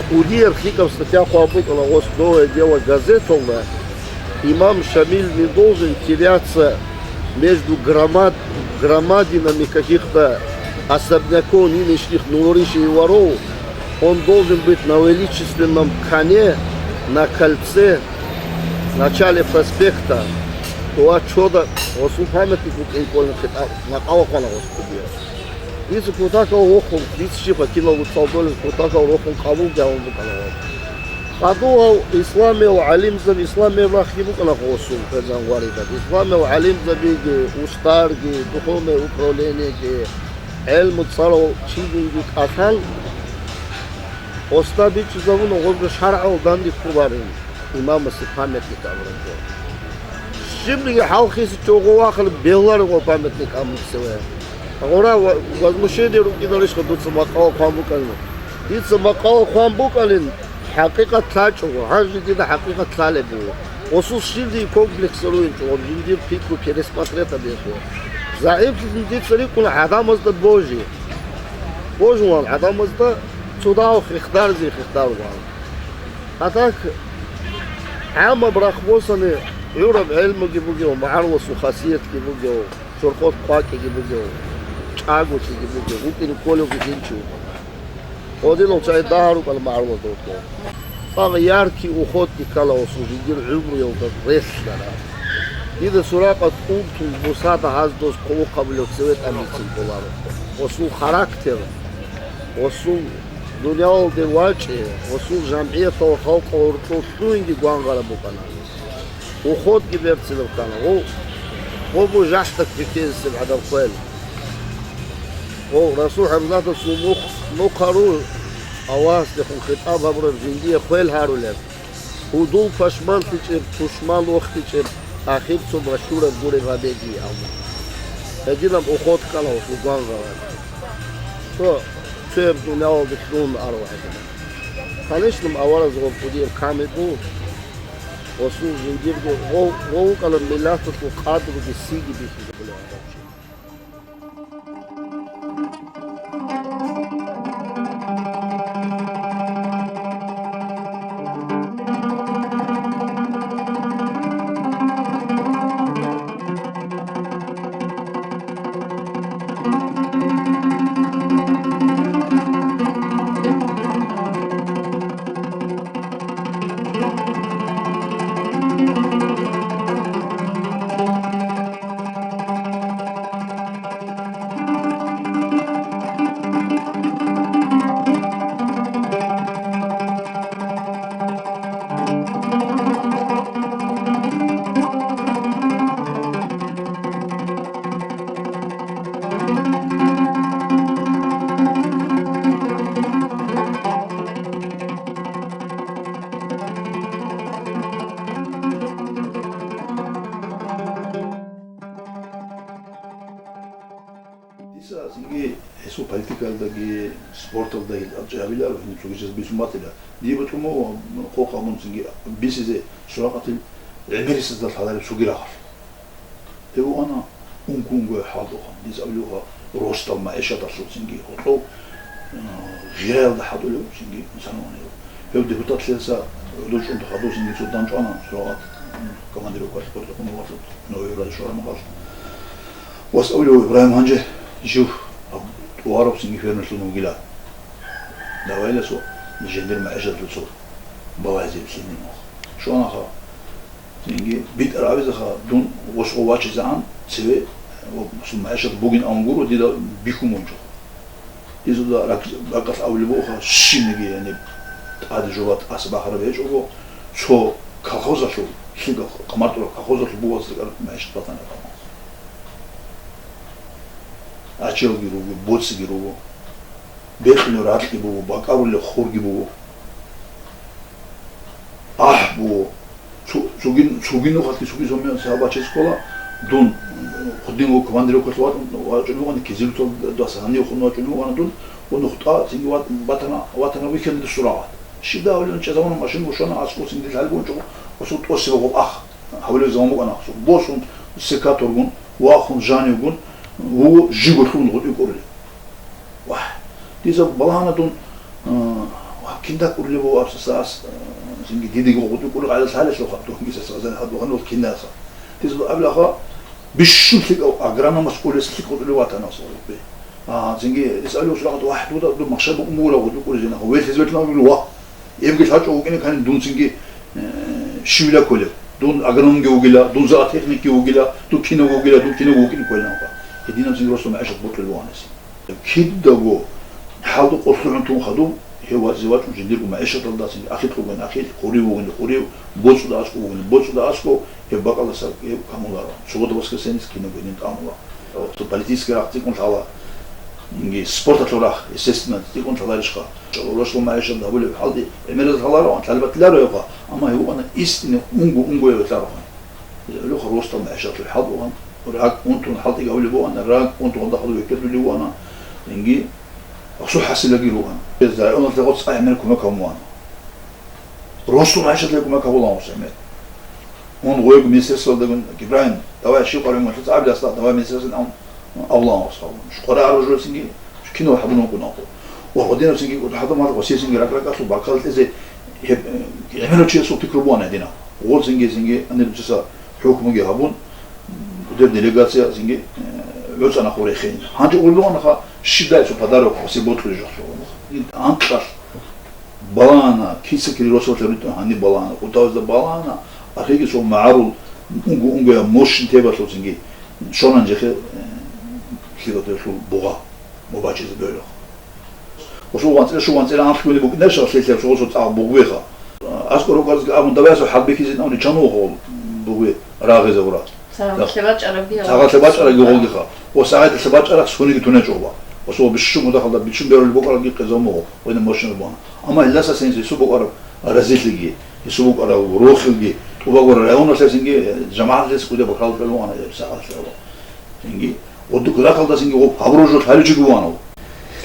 кӀудияб лъикӀаб статья хъван букӀана гъос «Новое дело» газеталда, имам Шамил не должен теряться между громад-, громадинами каких-то особняков нынешних новоришей и воров, он должен быть на величественном коне, на кольце, в начале проспекта, ва чода гъосул памятник букӀин кколин хитӀаб, макъала хъвана гъос кӀудияб. Дица кутакал рохун, дица щибха киналго цӀалдолел кутакал рохун къабулги гьабун букӀана гъос. Къадугьав исламиял гӀалимзаби, исламияб рахъги букӀана гъосул, гьезан варидаб. Исламиял гӀалимзабиги, устарги, духовное управлениеги, гӀелму цӀарав чидинги кӀалъан, гъосда бичӀчӀизабуна гъозда шаргӀал данде кколарин имамасе памятник абураб жо. Щибниги хӀалхисичӀого вахъун бегьуларо гъо памятник абун цеве. Гъора ва-, возмущение рукӀиналищха дуца макъала хъван букӀанин? Дица макъала хъван букӀанин, хӀакъикъат лъачӀого, гьанже дида хӀакъикъат лъалеб буго. Гъосул щибниги комплекс ругьинчӀого, жиндир пикру пересмотреть гьабиялъе. ЗагӀиплъизин дица рикӀкӀуна гӀадамазда божи. Божулан гӀадамазда цо дагьав хехдаризе хехдарулан. Гьадак, гӀаммаб рахъ босани, гӀураб гӀелмуги бугев, магӀаруласул хасиятги бугев, чорхолъ къвакӀиги бугев, чӀаголъиги бугев, вукӀине кколевги гьинчи вукӀана. Гьодинал чагӀи дагьа рукӀана магӀарулазда вукӀун. ЦӀакъ яркий уходги ккана гъосул жиндир гӀумруялда релълъараб. Дида Суракъат унтун бусада гьаз дос хъулухъ гьабулев цеве тӀамицин кколаро. Гъосул характер, гъосул дуниялалде вачӀи, гъосул жамгӀиятал халкъал гьоркьов лъугьинги гвангъараб букӀана. Уходги берцинаб ккана. Гъов, гъов бу жахӀдак бихьизесеб гӀадаб хвел. Гъов Расул ХӀамзатасул нух-, нухъару Аллагьасдехун хитӀаб гьабураб жиндие хвел гьарулеб. Гьудул пашманлъичӀеб, тушман вохтичӀеб, ахир цо машгьураб гуреб гьабеги, амма. Гьединаб уход ккана гъосул гвангъараб. Цо, цояб дуниялалде лъугьун арав гьадинаб. Конечно, авараз гъоб кӀудияб камги буго, гъосул жиндирго гъов, гъов вукӀана миллаталъул къадруги сиги бихьизабулев гьадав чи. Цо политикалдаги, спорталдаги абчӀи гьабиларо, гьениб цогидаз бицун батила. Дие бутӀрумав хъокъ гьабун цинги бисизе суракъатил гӀемерисезда лъалареб цоги рагъалъ. Гьев вуана ункун-унгояб хӀалдухъан, дица абулебха, росдал магӀишаталъул цинги гьоркьов, э, гъираялда хӀадулев цинги инсан вуана гьев. Гьев депутатлъиялъа гӀодов чӀун хадув цинги цо дандчӀвана, суракъат, м, командировкалъ къоркьухъун вугьалъур, Новый Евразия шугьараб мехалъ. Вас абулев, Ибрагьим, гьанже жив гьаб тӀугьараб цинги фермерлъун вугила. Давайла цо жиндир магӀишатлъу цо балагьизе лъилин вух. Щванаха, цинги битӀараб абизаха, дун гъосго вачизегӀан цеве, ва мусул магӀишат бугин абун гуро, дида бихьун гьунчӀо. Изуда рак-, ракӀалъ абулеб бугоха, щибниги, яни, тӀаде жоба тӀаса бахараб гьечӀого, цо колхозалъул, лъикӀал хъамартӀураб колхозалъул бугоца ракӀараб магӀишат батана гьабун. Ачелги руго, боцӀиги руго, бекьулеб ракьги буго, бакӀарулеб хурги буго. АхӀ буго. Цу-, цугин, цугин нухалъги цуги сомиан сагьаб бачес ккола, дун, худин вуго командировкалъ вачӀун, вачӀун вугӀана, кизилуталдаса гьанив хун вачӀун вугӀана дун, ва нухтӀа цинги ват-, батана, ватана вихьана дусурагъат. Щиб дагьулин чӀезавуна машин бушана, аскӀов цинги лъалбун чӀо, осул тӀосе вагъуб ах. Гьавлев заман букӀана ахсу. Босун, секаторгун, вахун, жанивгун, вуго жиго лъун гъутӀи кӀурли. Вагь, дица балагьана дун, а, вагь, кинда кӀурли буго абсаса ас, а, цинги дидего гъутӀи кӀурли гӀадал лъалелъул хатӀ, дунгиса сазан хадугъанул киндаса. Дица абилаха, бищун лъикӀав агрономас кӀулес лъикӀ гъутӀули ватана асулухъе. А, цинги дица абилаха, вагь, дуда, ду махшай букӀун бугура гъутӀи кӀуризе, нахъа, велъиз велъна вугил, вагь. Эбги лъачӀо вукӀине ккани дун цинги, э, щивила кколеб. Дун агрономги вугила, дун зоотехникги вугила, дун кинав вугила, дун кинав вукӀине кколеб. Гьединаб цинги росдал магӀишат бокьулеб бугьанасе. Кидаго хӀалда къо лъугӀун тун хадуб, гьев вачӀине вачӀун жиндирго магӀишаталда цинги ахикь вугин ахикь, къурив вугин къурив, боцӀуда аскӀов вугин боцӀуда аскӀов, гьеб бакӀалдаса гьеб камуларо. Суббота-воскресенье кинабго гьедин тӀамула. Цо политический рахъ цӀикӀкӀун лъала. Инги спорталъул рахъ, естественно, цӀикӀкӀун лъаларищха? Росдал магӀишат гьабулеб хӀалде гӀемераз лъалароан, лъалбатилароябха, амма гьев вугӀана истине унго-унгояв лъароан. Гьелъухъа росдал магӀишатлъул хӀал бугӀан, ракӀ унтун хӀалтӀи гьавулеб бугӀана, ракӀ унтун гьалда хадуб векерулев вугӀана, инги, ахсу хӀасилаги ругӀан. Районалъе гъоцӀа гӀемер кумек гьабун вугӀана. Росдал магӀишатлъе кумек гьабулаан гъоса гӀемер. Мун гъойго министерствоялдагун, Ибрагьим, давай щив къарин мутлуц абиласда, давай министерствоялдагун абулаан гъоса гьабун. Шукъара аружуцинги, кино хӀадун вукӀун ахъо. Ва гъодинабцинги, хӀадамал гъосиецинги ракӀ-ракӀалъул баркалла кьезе, гьеб, э, гӀемерав чиясул пикру бугӀана гьедина. Гъолцинги-цинги, анирчиса хӀукмуги гьабун, гьеб делегация цинги, э, гӀуцӀана хъурехин. Гьанже ургъанаха щибдай цо подарок гъосе бокьулеб жо. Анкьалъ балагьана, кица-кири росулъа ритӀун гьаниб балагьана, къутазда балагьана, ахирги цо магӀарул унго-унгояб мощный тебалъуцинги щвана жехе, э, лъикӀаб тевлъул бугъа, мубачӀизе бегьулаха. Осул ванцӀила, шу ванцӀила анлъгуни букӀинарищ, лъелъаб цо-цо цӀакъ бугъвеха. АскӀор рукӀарзги абун, давай асул хӀалбихьизе нани чан вугъав бугъве рагъизавура. Сагъатлъи бачӀарабги Сагъатлъи бачӀараги гъолдиха. О, сагъатлъи бачӀарахъ цониги тунечӀо ва. Осул бищун мудахалда, бищун берулеб букӀарабги къезавмугъо, ойна мощный бана. Амма гьелдаса сенси гьесул букӀараб разилъиги, гьесул букӀараб рохилги, тӀубагура районалъесинги, жамагӀатлъес кӀудияб бахъал кьелугьана гьеб сагъатлъи гьабун. Цинги, гъодукь рахъалдасинги гъоб гьабураб жо лъаличиги вугьанав.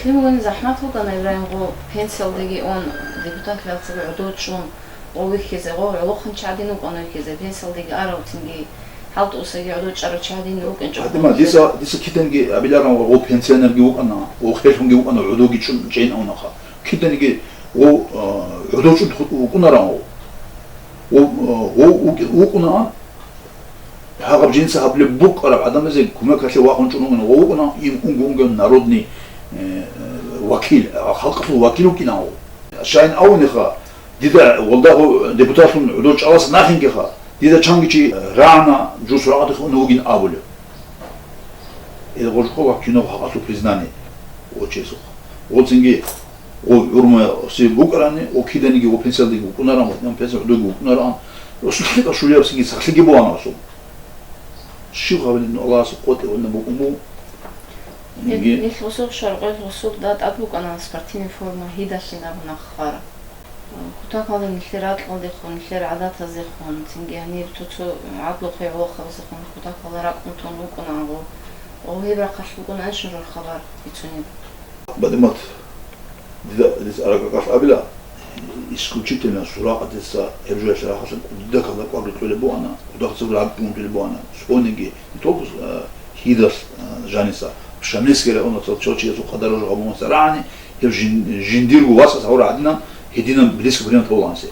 Лъимугьин захӀмат вугана Ибрагьим гъо пенсиялдеги он, депутатлъиялдасаги гӀодов чӀун, гъо вихьизе, гъо гӀолохъанчи гӀадин вукӀана вихьизе, пенсиялдеги арав цинги, хӀалтӀусаги гӀодов чӀарав чи гӀадин вукӀинчӀо. Гьадиман, дица, дица киданги абиларан ва гъо пенсионерги вукӀана, гъо хелъунги вукӀана гӀодовги чӀун чӀейин авунаха. Киданги гъо, а, гӀодов чӀун вукӀунаран гъо. Гъо, а, гъо вукӀ-, вукӀунаан, Гьагъаб жинца гьабулеб букӀараб гӀадамазе кумекалъе вахун чӀун вугин, гъов вукӀуна им унго-унго народный, э, э, вакил, халкъалъул вакил вукӀина гъов. Щайин авуниха, дида гъолда гъов депутатлъун гӀодов чӀалас нахингеха, дида чанги чи рагӀана, жо суракъатихъ уна вугин абулеб. Ил гъоркьо ва кино халкъалъул признание гъочесухъ. Гъоцинги гъов гӀурмаси букӀарани, гъов киданиги гъов пенсиялдеги вукӀунаран, ва пенсия гӀодовги вукӀунаран, Расул лъикӀаб шулияб цинги сахлъиги бугьана Расул. Щив гьабилин Аллагьасул къотӀи гьунна букӀун буго. Нил-, Инги. Нил гъусул шаргӀел гъусул да тӀад букӀана спортивный форма гьидалъин абуна хвара. Кутакалда нилъер ракьалдехун, нилъер гӀадатаздехун, цинги гьанир цо-цо гӀадлухъе гӀолохъабазехун кутакалда ракӀун тун вукӀунаан гъо. Гъо гьеб рахъалъ букӀунаанщин жор хабар бицунеб. Бадимат, дида, дица арагакъалъ абила, исключительно Суракъатица гьеб жоялъе рахасун кӀудида калда кӀвар рикьулеб буана, кӀудахъ цебе ракӀ унтулеб буана, цониги, не только, э, гьидалъ, э, жаниса, Шамилские районацал чочиясул къадар жо гьабумаса рагӀани, гьеб жин-, жиндирго васас гьавра гьадинан, гьединан близко примат гьавуланси.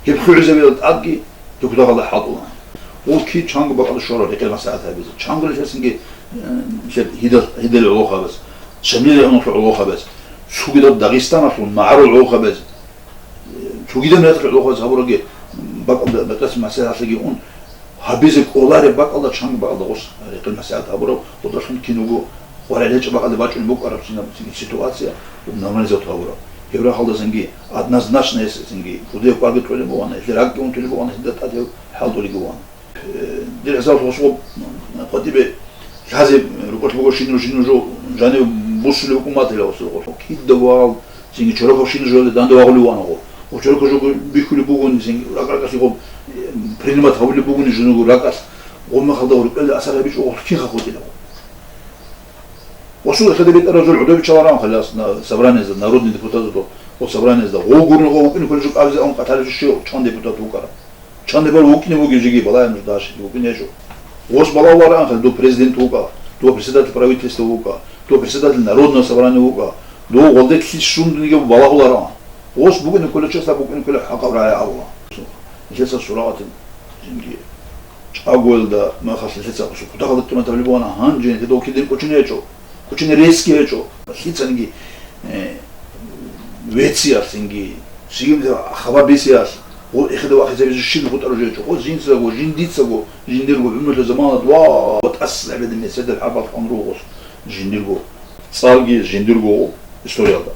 Гьеб хӀугӀизабила тӀадги, Дукдагъалда хӀалтӀула. Гъов кин чанго бакӀалда щварав рекъел маслигӀат гьабизе. Чанго релъасинги, э, нилъер гьидал-, гьидал гӀолохъабаз, Шамилил районалъул гӀолохъабаз, цогидал Дагъистаналъул магӀарул гӀолохъабаз, э, цогидал миллаталъул гӀолохъабаз гьабураги бакӀалда, бакӀалда маслигӀаталъеги ун, гьабизе кӀолареб бакӀалда, чанго бакӀалда гъос рекъел маслигӀат гьабурав, гъодалъун кин вуго, къваригӀел гьечӀеб бакӀалде бачӀунеб букӀараб цинаб, цинги ситуация нормализовать гьавураб. Гьеб рахъалдасанги однозначно гьесинги кӀудияб кӀварги кьолеб бугӀана, гьелъие ракӀги унтулеб бугӀана, гьелда тӀад гьев хӀалтӀулеб бугӀана. Э, дир гӀезал хосго къватӀибе лъазе рукӀалъ буго, щинаб-щинаб жо жанив бусулеб букӀун батила гъосул гъорлъ. Кида вагъал цинги чорокаб щинаб жоялде данде вагъулев вуана гъо. Гъо чорокаб жого бихьулеб бугони, цинги ракӀ-ракӀалъе гъо, э, принимать гьабулеб бугони жинего ракӀалъ, гъо мехалда гъо рукӀалде асар гьабичӀо гъо кинха хутӀила гъо. Гъосул эхеде бетӀеразул гӀодобичал араан халас на-, собраниязда, народный депутатазда, гъо собраниязда, гъо гурун гъо вукӀин кколел жо кӀабизе ан къатарев жо щив чан депутат вукӀарав. Чан дебал вукӀине вугев жеги балагье нуж даши, вукӀине жо. Гъос балагьулараан хал, дов президент вукӀа, дов председатель правительства вукӀа, дов председатель народного собрания вукӀа, дов гъолде килъис шундиниги балагьулараан. Гъос букӀине кколел часда букӀине кколел хӀакъаб рагӀи абула. Нилъеца Суракъатил жинги чӀагоялда мехалъ нилъеца гъосул кутакалда тӀунатабли бугьана, гьанже нилъеда кидин кӀочине гьечӀо. Кучине ресги гьечӀо. Лъицанги, э, вециял цинги, цинги хабар бесиялъ, гъо эхеде вахъизабизе щиб гъутӀарав жо гьечӀо. Гъо жинцаго, жиндицаго, жиндирго гӀумрулъа замана дуа ва тӀас гӀебедин меседал хӀарбал хъван ругъос жиндирго цӀарги, жиндирго историялда.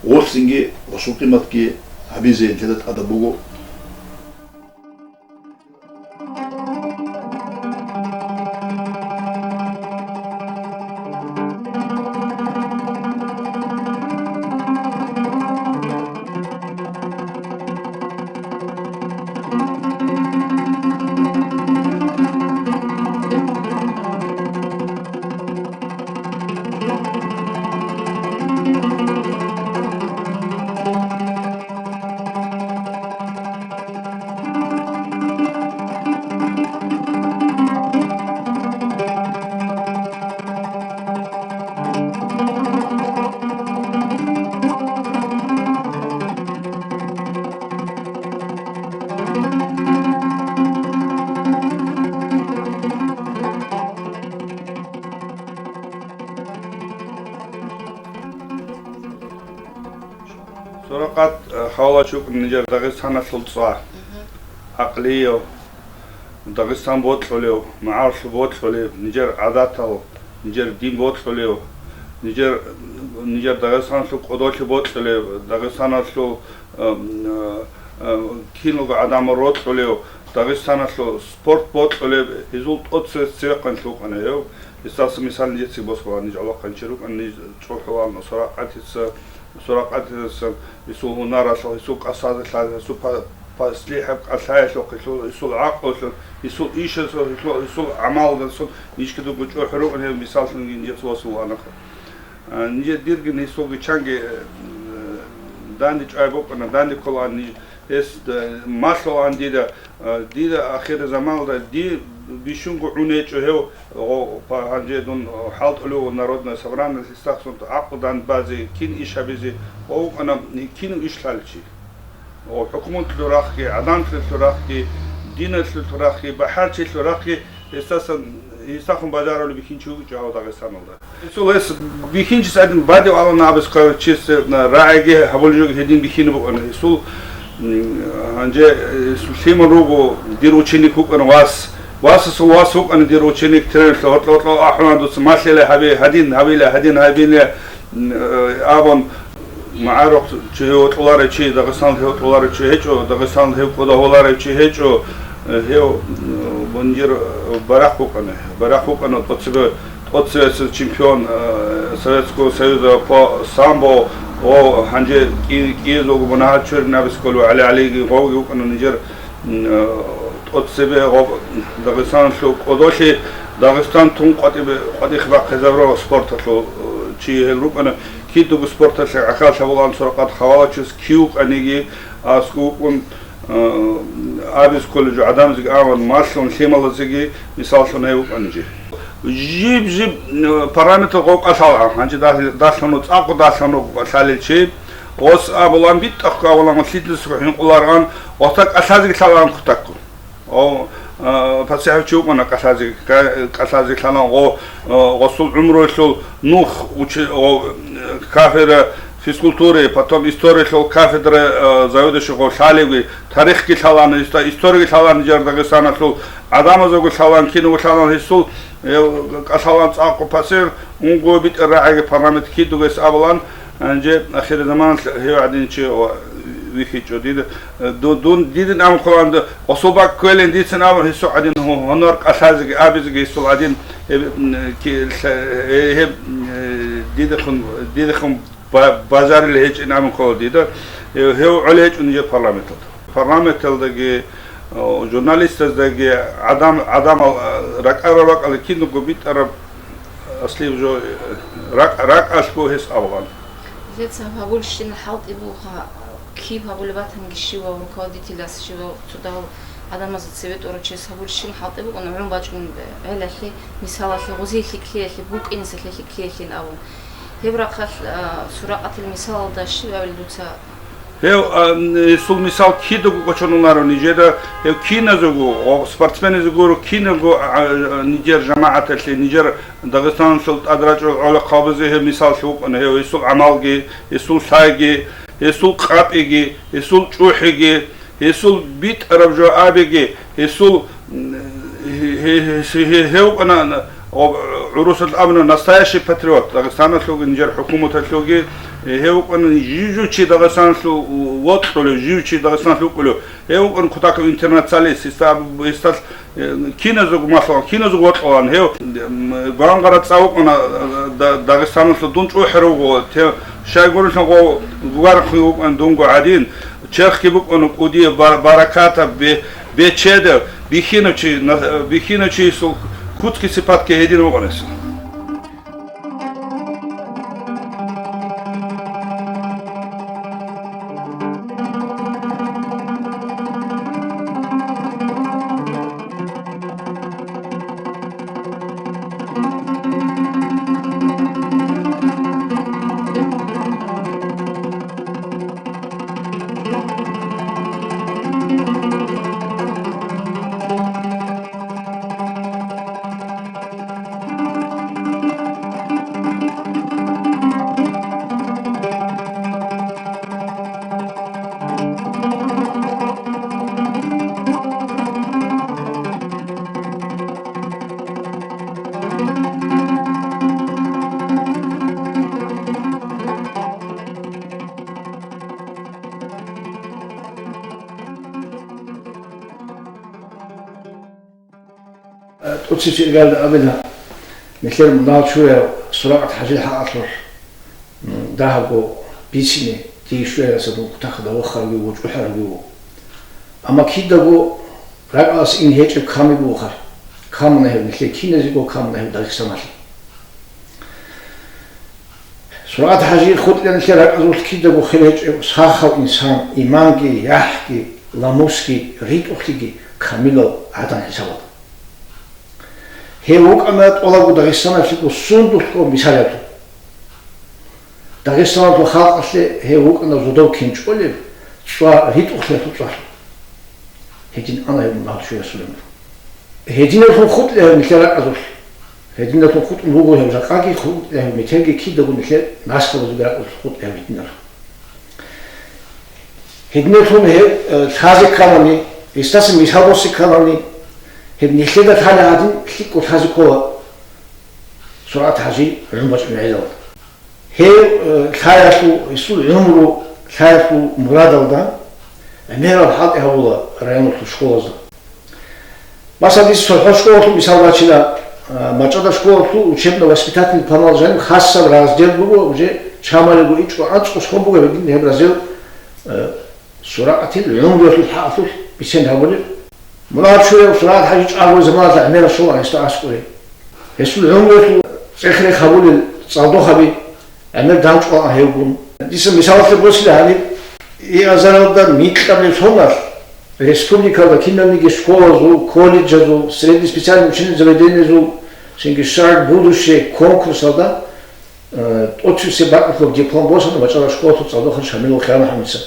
Гъо цинги гъосул къиматги гьабизе нилъеда тӀадаб буго. Суракъат, э, хӀалалчи вукӀана нижер Дагъистаналъул цӀа. Мгм. ГӀакълияв, Дагъистан бокьулев, магӀарулъ бокьулев, нижер гӀадатал, нижер дин бокьулев, нижер, нижер Дагъистаналъул кӀодолъи бокьулев, Дагъистаналъул, э, э, э, киналго гӀадамал рокьулев, Дагъистаналъул спорт бокьулев, гьезул тӀоцебе цевехъанлъи вукӀана гьев. Гьесдаса мисал нижеца босула, ниж гӀолохъанчи рукӀана, ниж чӀухӀулан Суракъатица, Суракъатидасан, гьесул гьунаралъул, гьесул кӀасалъул, гьесул па-, паслихӀаб кӀалъаялъухъ, гьесул, гьесул гӀакълуялъул, гьесул ишазул, гьесул, гьесул гӀамалдасан ниж кидаго чӀухӀун рукӀана, гьев мисаллъунги нижеца босулаанха. А, нижер дирги гьесулги чанги, э, данде чӀвай букӀана, данде кколаан ниж. Гьес, э, малъулаан дида, э, дида ахирзаманалда ди бищунго гӀун гьечӀо гьев, гъо-, па-, гьанже дун, э, хӀалтӀулев народное собрание, лъисахъ сунт гӀакълу данде базе, кин иш гьабизе, гъов вукӀана кинав иш лъалев чи. О, хӀукуматалъул рахъги, гӀадамалъул рахъги, диналъул рахъги, бахӀарчилъул рахъги, гьесдасан, гьесдахун бажарулев бихьинчи вугичӀо гьав Дагъистаналда. Гьесул гьес бихьинчияс гӀадин бадиб гьалана абиз хъарчияс рагӀиги гьабулеб жоги гьедин бихьинаб букӀана. Гьесул, м, гьанже, э, гьесул лъимал руго, дир ученик вукӀана вас. Васасул вас вукӀана дир ученик, тренерлъа гьоркьа-гьоркьа ахӀуна дуца малъила гьабе, гьадин гьабила, гьадин гьабила, м, э, абун. МагӀарухъ чи гьев вокьуларев чи, Дагъистаналда гьев вокьуларев чи гьечӀо, Дагъистаналда гьев кӀодо гьоларев чи гьечӀо, э, гьев, м, бунжир барахъ букӀана, барахъ букӀана тӀоцебе, тӀоцебесеб чемпион, э, Советского Союза по самбо, о, гьанже кӀи-, кӀиязулго мунагьал чурин абизе кколев ГӀали ГӀалиги гъовги вукӀана нижер, м, э, тӀоцебе гъоб Дагъистаналъул кӀодолъи Дагъистан тун къватӀибе-, къватӀихъ бахъизабурав спорталъул, э, чи гьел рукӀана. Кидаго спорталъе гӀахьаллъа вугӀан Суракъат хавалачес кив вукӀаниги, аскӀов вукӀун, э, абиз кколев жо гӀадамазеги абун, малъун лъималазеги мисаллъун гьев вукӀана жи. Жиб-жиб, э, параметр гъов кӀалъалгӀан, гьанже дал-, далъун, цӀакъго далъун лъалел чи, гъос абулан, битӀахъго абулан, лъидлъисго хӀинкъуларгӀан, гъоста кӀалъазеги лъалгӀан кутаккун. О, а, пасихӀав чи вукӀана кӀалъазе, ка-, кӀалъазе лъалан гъо-, а, гъосул гӀумруялъул нух учи-, гъо-, кафедра физкультуры, потом историялъул кафедра, а, заведующий гъо лъалевги, тарихги лъалан, иста-, историяги лъалан, жар Дагъистаналъул гӀадамазего лъалан, киного лъалан гьесул, э, кӀалъалан цӀакъго пасихӀ, унго битӀа рагӀиги парламент кидугес абулан, Гьанже ахирзаманалъ гьев гӀадин чи ва-, вихьичӀо дида. Ду-, дун дидин абун хъулан, гъосул бакӀ кквелин дицин абун гьесул гӀадин гьу-, гьунар кӀалъазеги абизеги гьесул гӀадин гьеб, м, ки-, лъа-, э, гьеб, э, дидехун, дидехун ба-, бажарил гьечӀин абун хъула дида. Э, гьев гӀолей гьечӀун нижер парламенталда. Парламенталдаги, о, журналистаздаги гӀадам, гӀадамал, э, ракӀараб бакӀалда кинабго битӀараб Аслияб жо, ракӀ-, ракӀалъго гьес абгъан. Лъецаб гьабулщин хӀалтӀи буха, киб гьабулеб батанги щивав руководителас, щивав цодал гӀадамазда цеве тӀорав чияс гьабулщин хӀалтӀи букӀун, гӀун бачӀун гӀелалъе, мисалалъе, гъозие лъикӀлъиялъе, букӀинесалъе лъикӀлъиялъин абун. Гьеб рахъалъ, а, Суракъатил мисалалда щиб абил дуца? Гьев, а, н-, гьесул мисал кидаго кӀочон унаро нижеда, гьев киназего, о, спортсменазего гуро кинаго, а, а, нижер жамагӀаталъе, нижер Дагъистаналъул тӀадрачӀул гӀолохъабазе гьев мисаллъи вукӀана, гьев гьесул гӀамалги, гьесул лъайги, гьесул къапӀиги, гьесул чӀухӀиги, гьесул битӀараб жо абиги, гьесул, м, гье-, гье-, гье-, гьев вукӀана, о, гӀурусалъ абуна, настоящий патриот, Дагъистаналъулги, нижер хӀукуматалъулги, гьев вукӀана жив-жив чи Дагъистаналъул вокьулев, жив чи Дагъистаналъ вукӀулев, гьев вукӀана кутакав интернационалист, гьесда аб-, гьесдалъ, э, киназего малъугъан, киназего вокьулан, гьев, м, гвангъара цӀа вукӀана, э, Да-, Дагъистаналъул дун чӀухӀи руго, те-, щайгурелъул гъо-, гварахъи вукӀана дунго гӀадин, Черхги букӀана кӀудияб, бар-, баракатаб, бе-, бечедаб, бихьинав чи, на-, бихьинав чиясул куцги сипатги гьедин букӀана гьесул. ТӀоцебесеб иргаялда абила, нилъер мунагьал чураяв Суракъат ХӀажил хӀакъалъулъ, м, дагьабго бицине, дие щвеялъадун кутакалда вахарги вуго, чӀухӀарги вуго. Амма кидаго ракӀалас ин гьечӀеб камги бугохъар. Камуна гьев нилъее киназего, камуна гьев Дагъистаналъе. Суракъат ХӀажи хутӀилан нилъер ракӀазулъ кидаго хир гьечӀев сахав инсан, иманги, яхӀги, ламусги, ритӀухълъиги камилав гӀадан хӀисабалда. Гьев вукӀана тӀолабго Дагъистаналъего сундулъго мисалалъув. Дагъистаналъул халкъалъе гьев вукӀана зодов кин чӀолеб, цӀва ритӀухълъиялъул цӀвалъун. Гьедин ана гьев мунагьал чурасул гӀумру. Гьединалъун хутӀила гьев нилъер ракӀазулъ. Гьединалъун хутӀун буго гьев жакъаги, хутӀила гьев метерги, кидаго нилъер наслабазул ракӀазулъ хутӀила гьев гьединалъун. Гьединалъун гьев, э, лъазе кканани, гьесдаса мисал босе кканани, гьеб нилъеда лъала гьадин лъикӀго лъазе ккола Суракъат ХӀажи гӀун бачӀунеб гӀелалда. Гьев, э, лъаялъул, гьесул гӀумру, лъаялъул мурадалда гӀемерал хӀалтӀи гьабула районалъул школазда. Масала, дица цохӀо школалъул мисал бачила, э, МачӀалда школалъул учебно-воспитательный планалда жаниб хасаб раздел буго, уже чамалиго ичӀго анцӀго сон буго гьедин гьеб раздел, э, Суракъатил гӀумруялъул хӀакъалъулъ бицен гьабулеб. Мунагьал чураяв Суракъат ХӀажи чӀаго заманалда гӀемерал щола гьесда аскӀове. Гьесул гӀумруялъул цӀех-рех гьабулел цӀалдохаби, гӀемер данчӀвала гьевгун. Дица мисалалъе босила гьаниб, и азаралда микьабилеб соналъ республикалда кинабниги школазул, колледжазул, средний специальный учебный заведениязул, цинги «Шаг в будущее» конкурсалда, э, тӀоцебесеб бакӀалъул диплом босана вачӀарав школалъул цӀалдохъан Шамилов Хиял МухӀаммадица.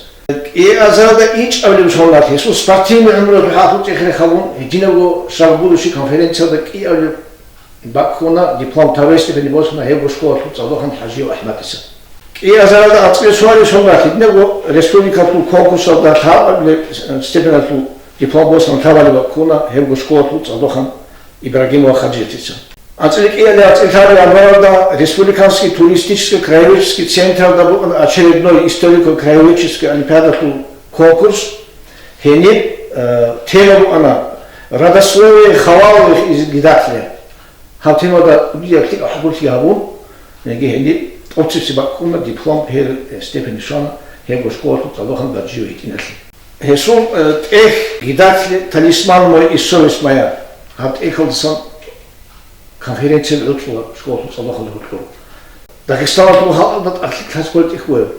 И азаралда ичӀабилеб соналъ гьесул спортивный гӀумруялъул хӀалалъул цӀехере хабун, гьединабго «Шаг в будущее» конференциялда кӀиабилеб бакӀ ккуна, диплом второй степени босана гьебго школалъул цӀалдохъан ХӀажиев АхӀмадица. КӀиазаралда анцӀила цоалил соналъ гьединабго республикалъул конкурсалда лъабабилеб степеналъул диплом босана лъабабилеб бакӀ ккуна гьебго школалъул цӀалдохъан Ибрагимова Хадижатица. АнцӀила кӀиабилеб анцӀила лъабабилеб январалда республиканский туристический краеведческий централда букӀана очередной историко-краеведческий олимпиадалъул конкурс. Гьениб, э, тема букӀана «Родословие Хаваловых из Гидатля». Гьаб темалда кӀудияб лъикӀаб хӀакъалъулъги гьабун, яги гьениб тӀоцебесеб бакӀ ккуна диплом, первый степень щвана гьебго школалъул цӀалдохъан Гаджиев ГьитӀиналъе. Гьесул, э, тӀехь «Гидатля, талисман мой и совесть моя», гьаб тӀехьалдасан конференция гӀуцӀула школалъул цӀалдохъанде гьоркьор. Дагъистаналъул халкъалда тӀад лъикӀлъи кколеб тӀехь бугеб.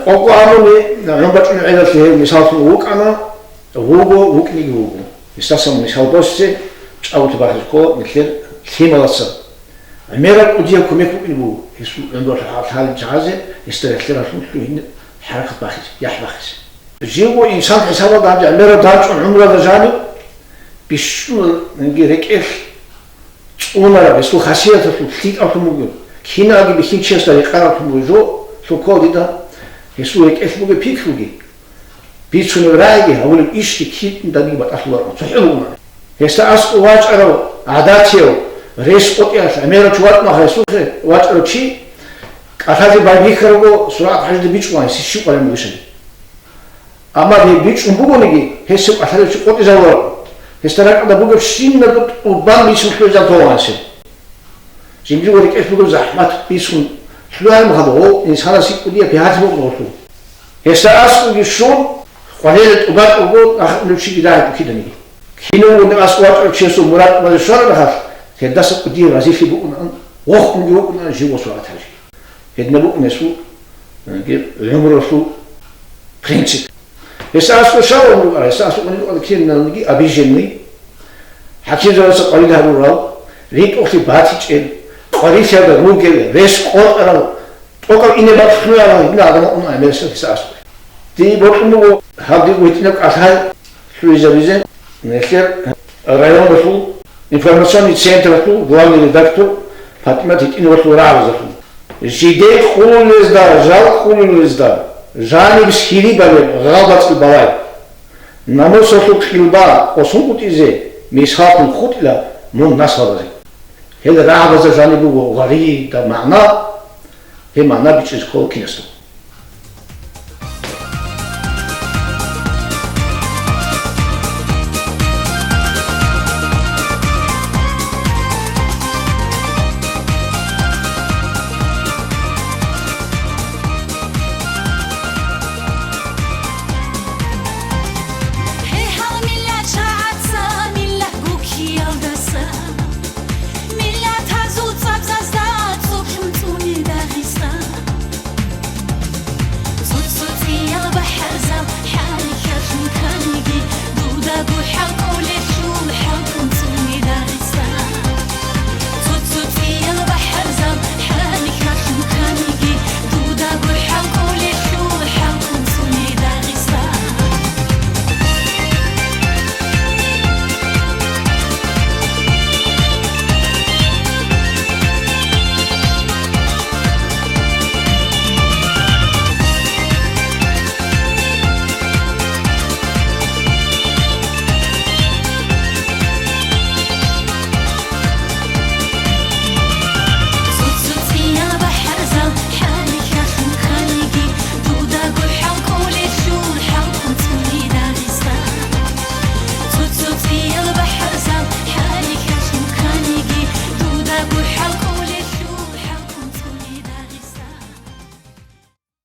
Къокъо абуни гӀун бачӀунеб гӀелалъе гьев мисаллъун вукӀана, вуго, вукӀинеги вуго. Гьесдасан мисал босизе чӀаголъи бахизе ккола нилъер лъималаца. ГӀемераб кӀудияб кумек букӀине буго гьесул гӀумруялъул хӀал-, хӀалихъ чагӀазе, гьесда релълъаралъун лъугьине хӀаракат бахизе, яхӀ бахизе. Живго инсан хӀисабалда гьаб гӀемераб данчӀун гӀумруялда жаниб бищун рекӀелъ цӀунараб, гьесул хасияталъул лъикӀаблъун буго, киналги бихьинчиясда рекъаралъун буго жо, лъукал дида гьесул рекӀелъ буго пикруги, бицунеб рагӀиги гьабулеб ишги киданиги батӀалъуларо, цохӀо бугонаро. Гьесда аскӀов вачӀарав гӀадатияв, рес къотӀиялъ гӀемерав чи вачӀунаха гьесухъе, вачӀарав чи кӀалъазе байбихьарабго, СургӀат-ХӀажида бичӀчӀулаан гьесие щиб къваригӀун бугищали. Амма гьеб бичӀчӀун бугониги, гьесие кӀалъалев чи къотӀизавуларо. Гьесда ракӀалда бугебщинабго тӀубан бицун лъугӀизаб толаан гьесие. Жиндирго рекӀелъ бугеб захӀмат бицун лъугӀараб мехалда, гъов инсанасе кӀудияб бигьалъи букӀуна гъолъул. Гьесда аскӀовги щун, къваригӀел тӀубан тӀубан ахӀулев чиги рагӀи киданиги. Кинавго аскӀов вачӀарав чиясул мурад тӀубазе щвараб мехалъ, гьелдаса кӀудияб разилъи букӀунаан, вохунги вукӀунаан живго СургӀат-ХӀажи. Гьединаб букӀун гьесул, э, гьеб гӀумруялъул принцип. Гьесда аскӀов щалаун рукӀа, гьесда аскӀов унел рукӀа киналниги обиженный, хӀакимзабаца къварид гьарурал, ритӀухълъи батичӀел, къварилъиялда ругел, рес къотӀарал, тӀокӀаб ине бакӀ лъугӀарал гьединал гӀадамал уна гӀемерисел гьесда аскӀове. Дие бокьун буго гьаб дирго гьитӀинаб кӀалъай лъугӀизабизе нилъер районалъул информационный централъул главный редактор ПатӀимат ГьитӀиновалъул рагӀабазалъун. Жидер хъулулезда, жал хъулулезда, жаниб хирибалеб гъалбацӀил балай. Намусалъул къилба къосун кӀутӀизе, мисаллъун хутӀила мун наслабазе. Гьел рагӀабазда жаниб буго гъваридаб магӀна, гьеб магӀна бичӀчӀизе ккола киназдаго.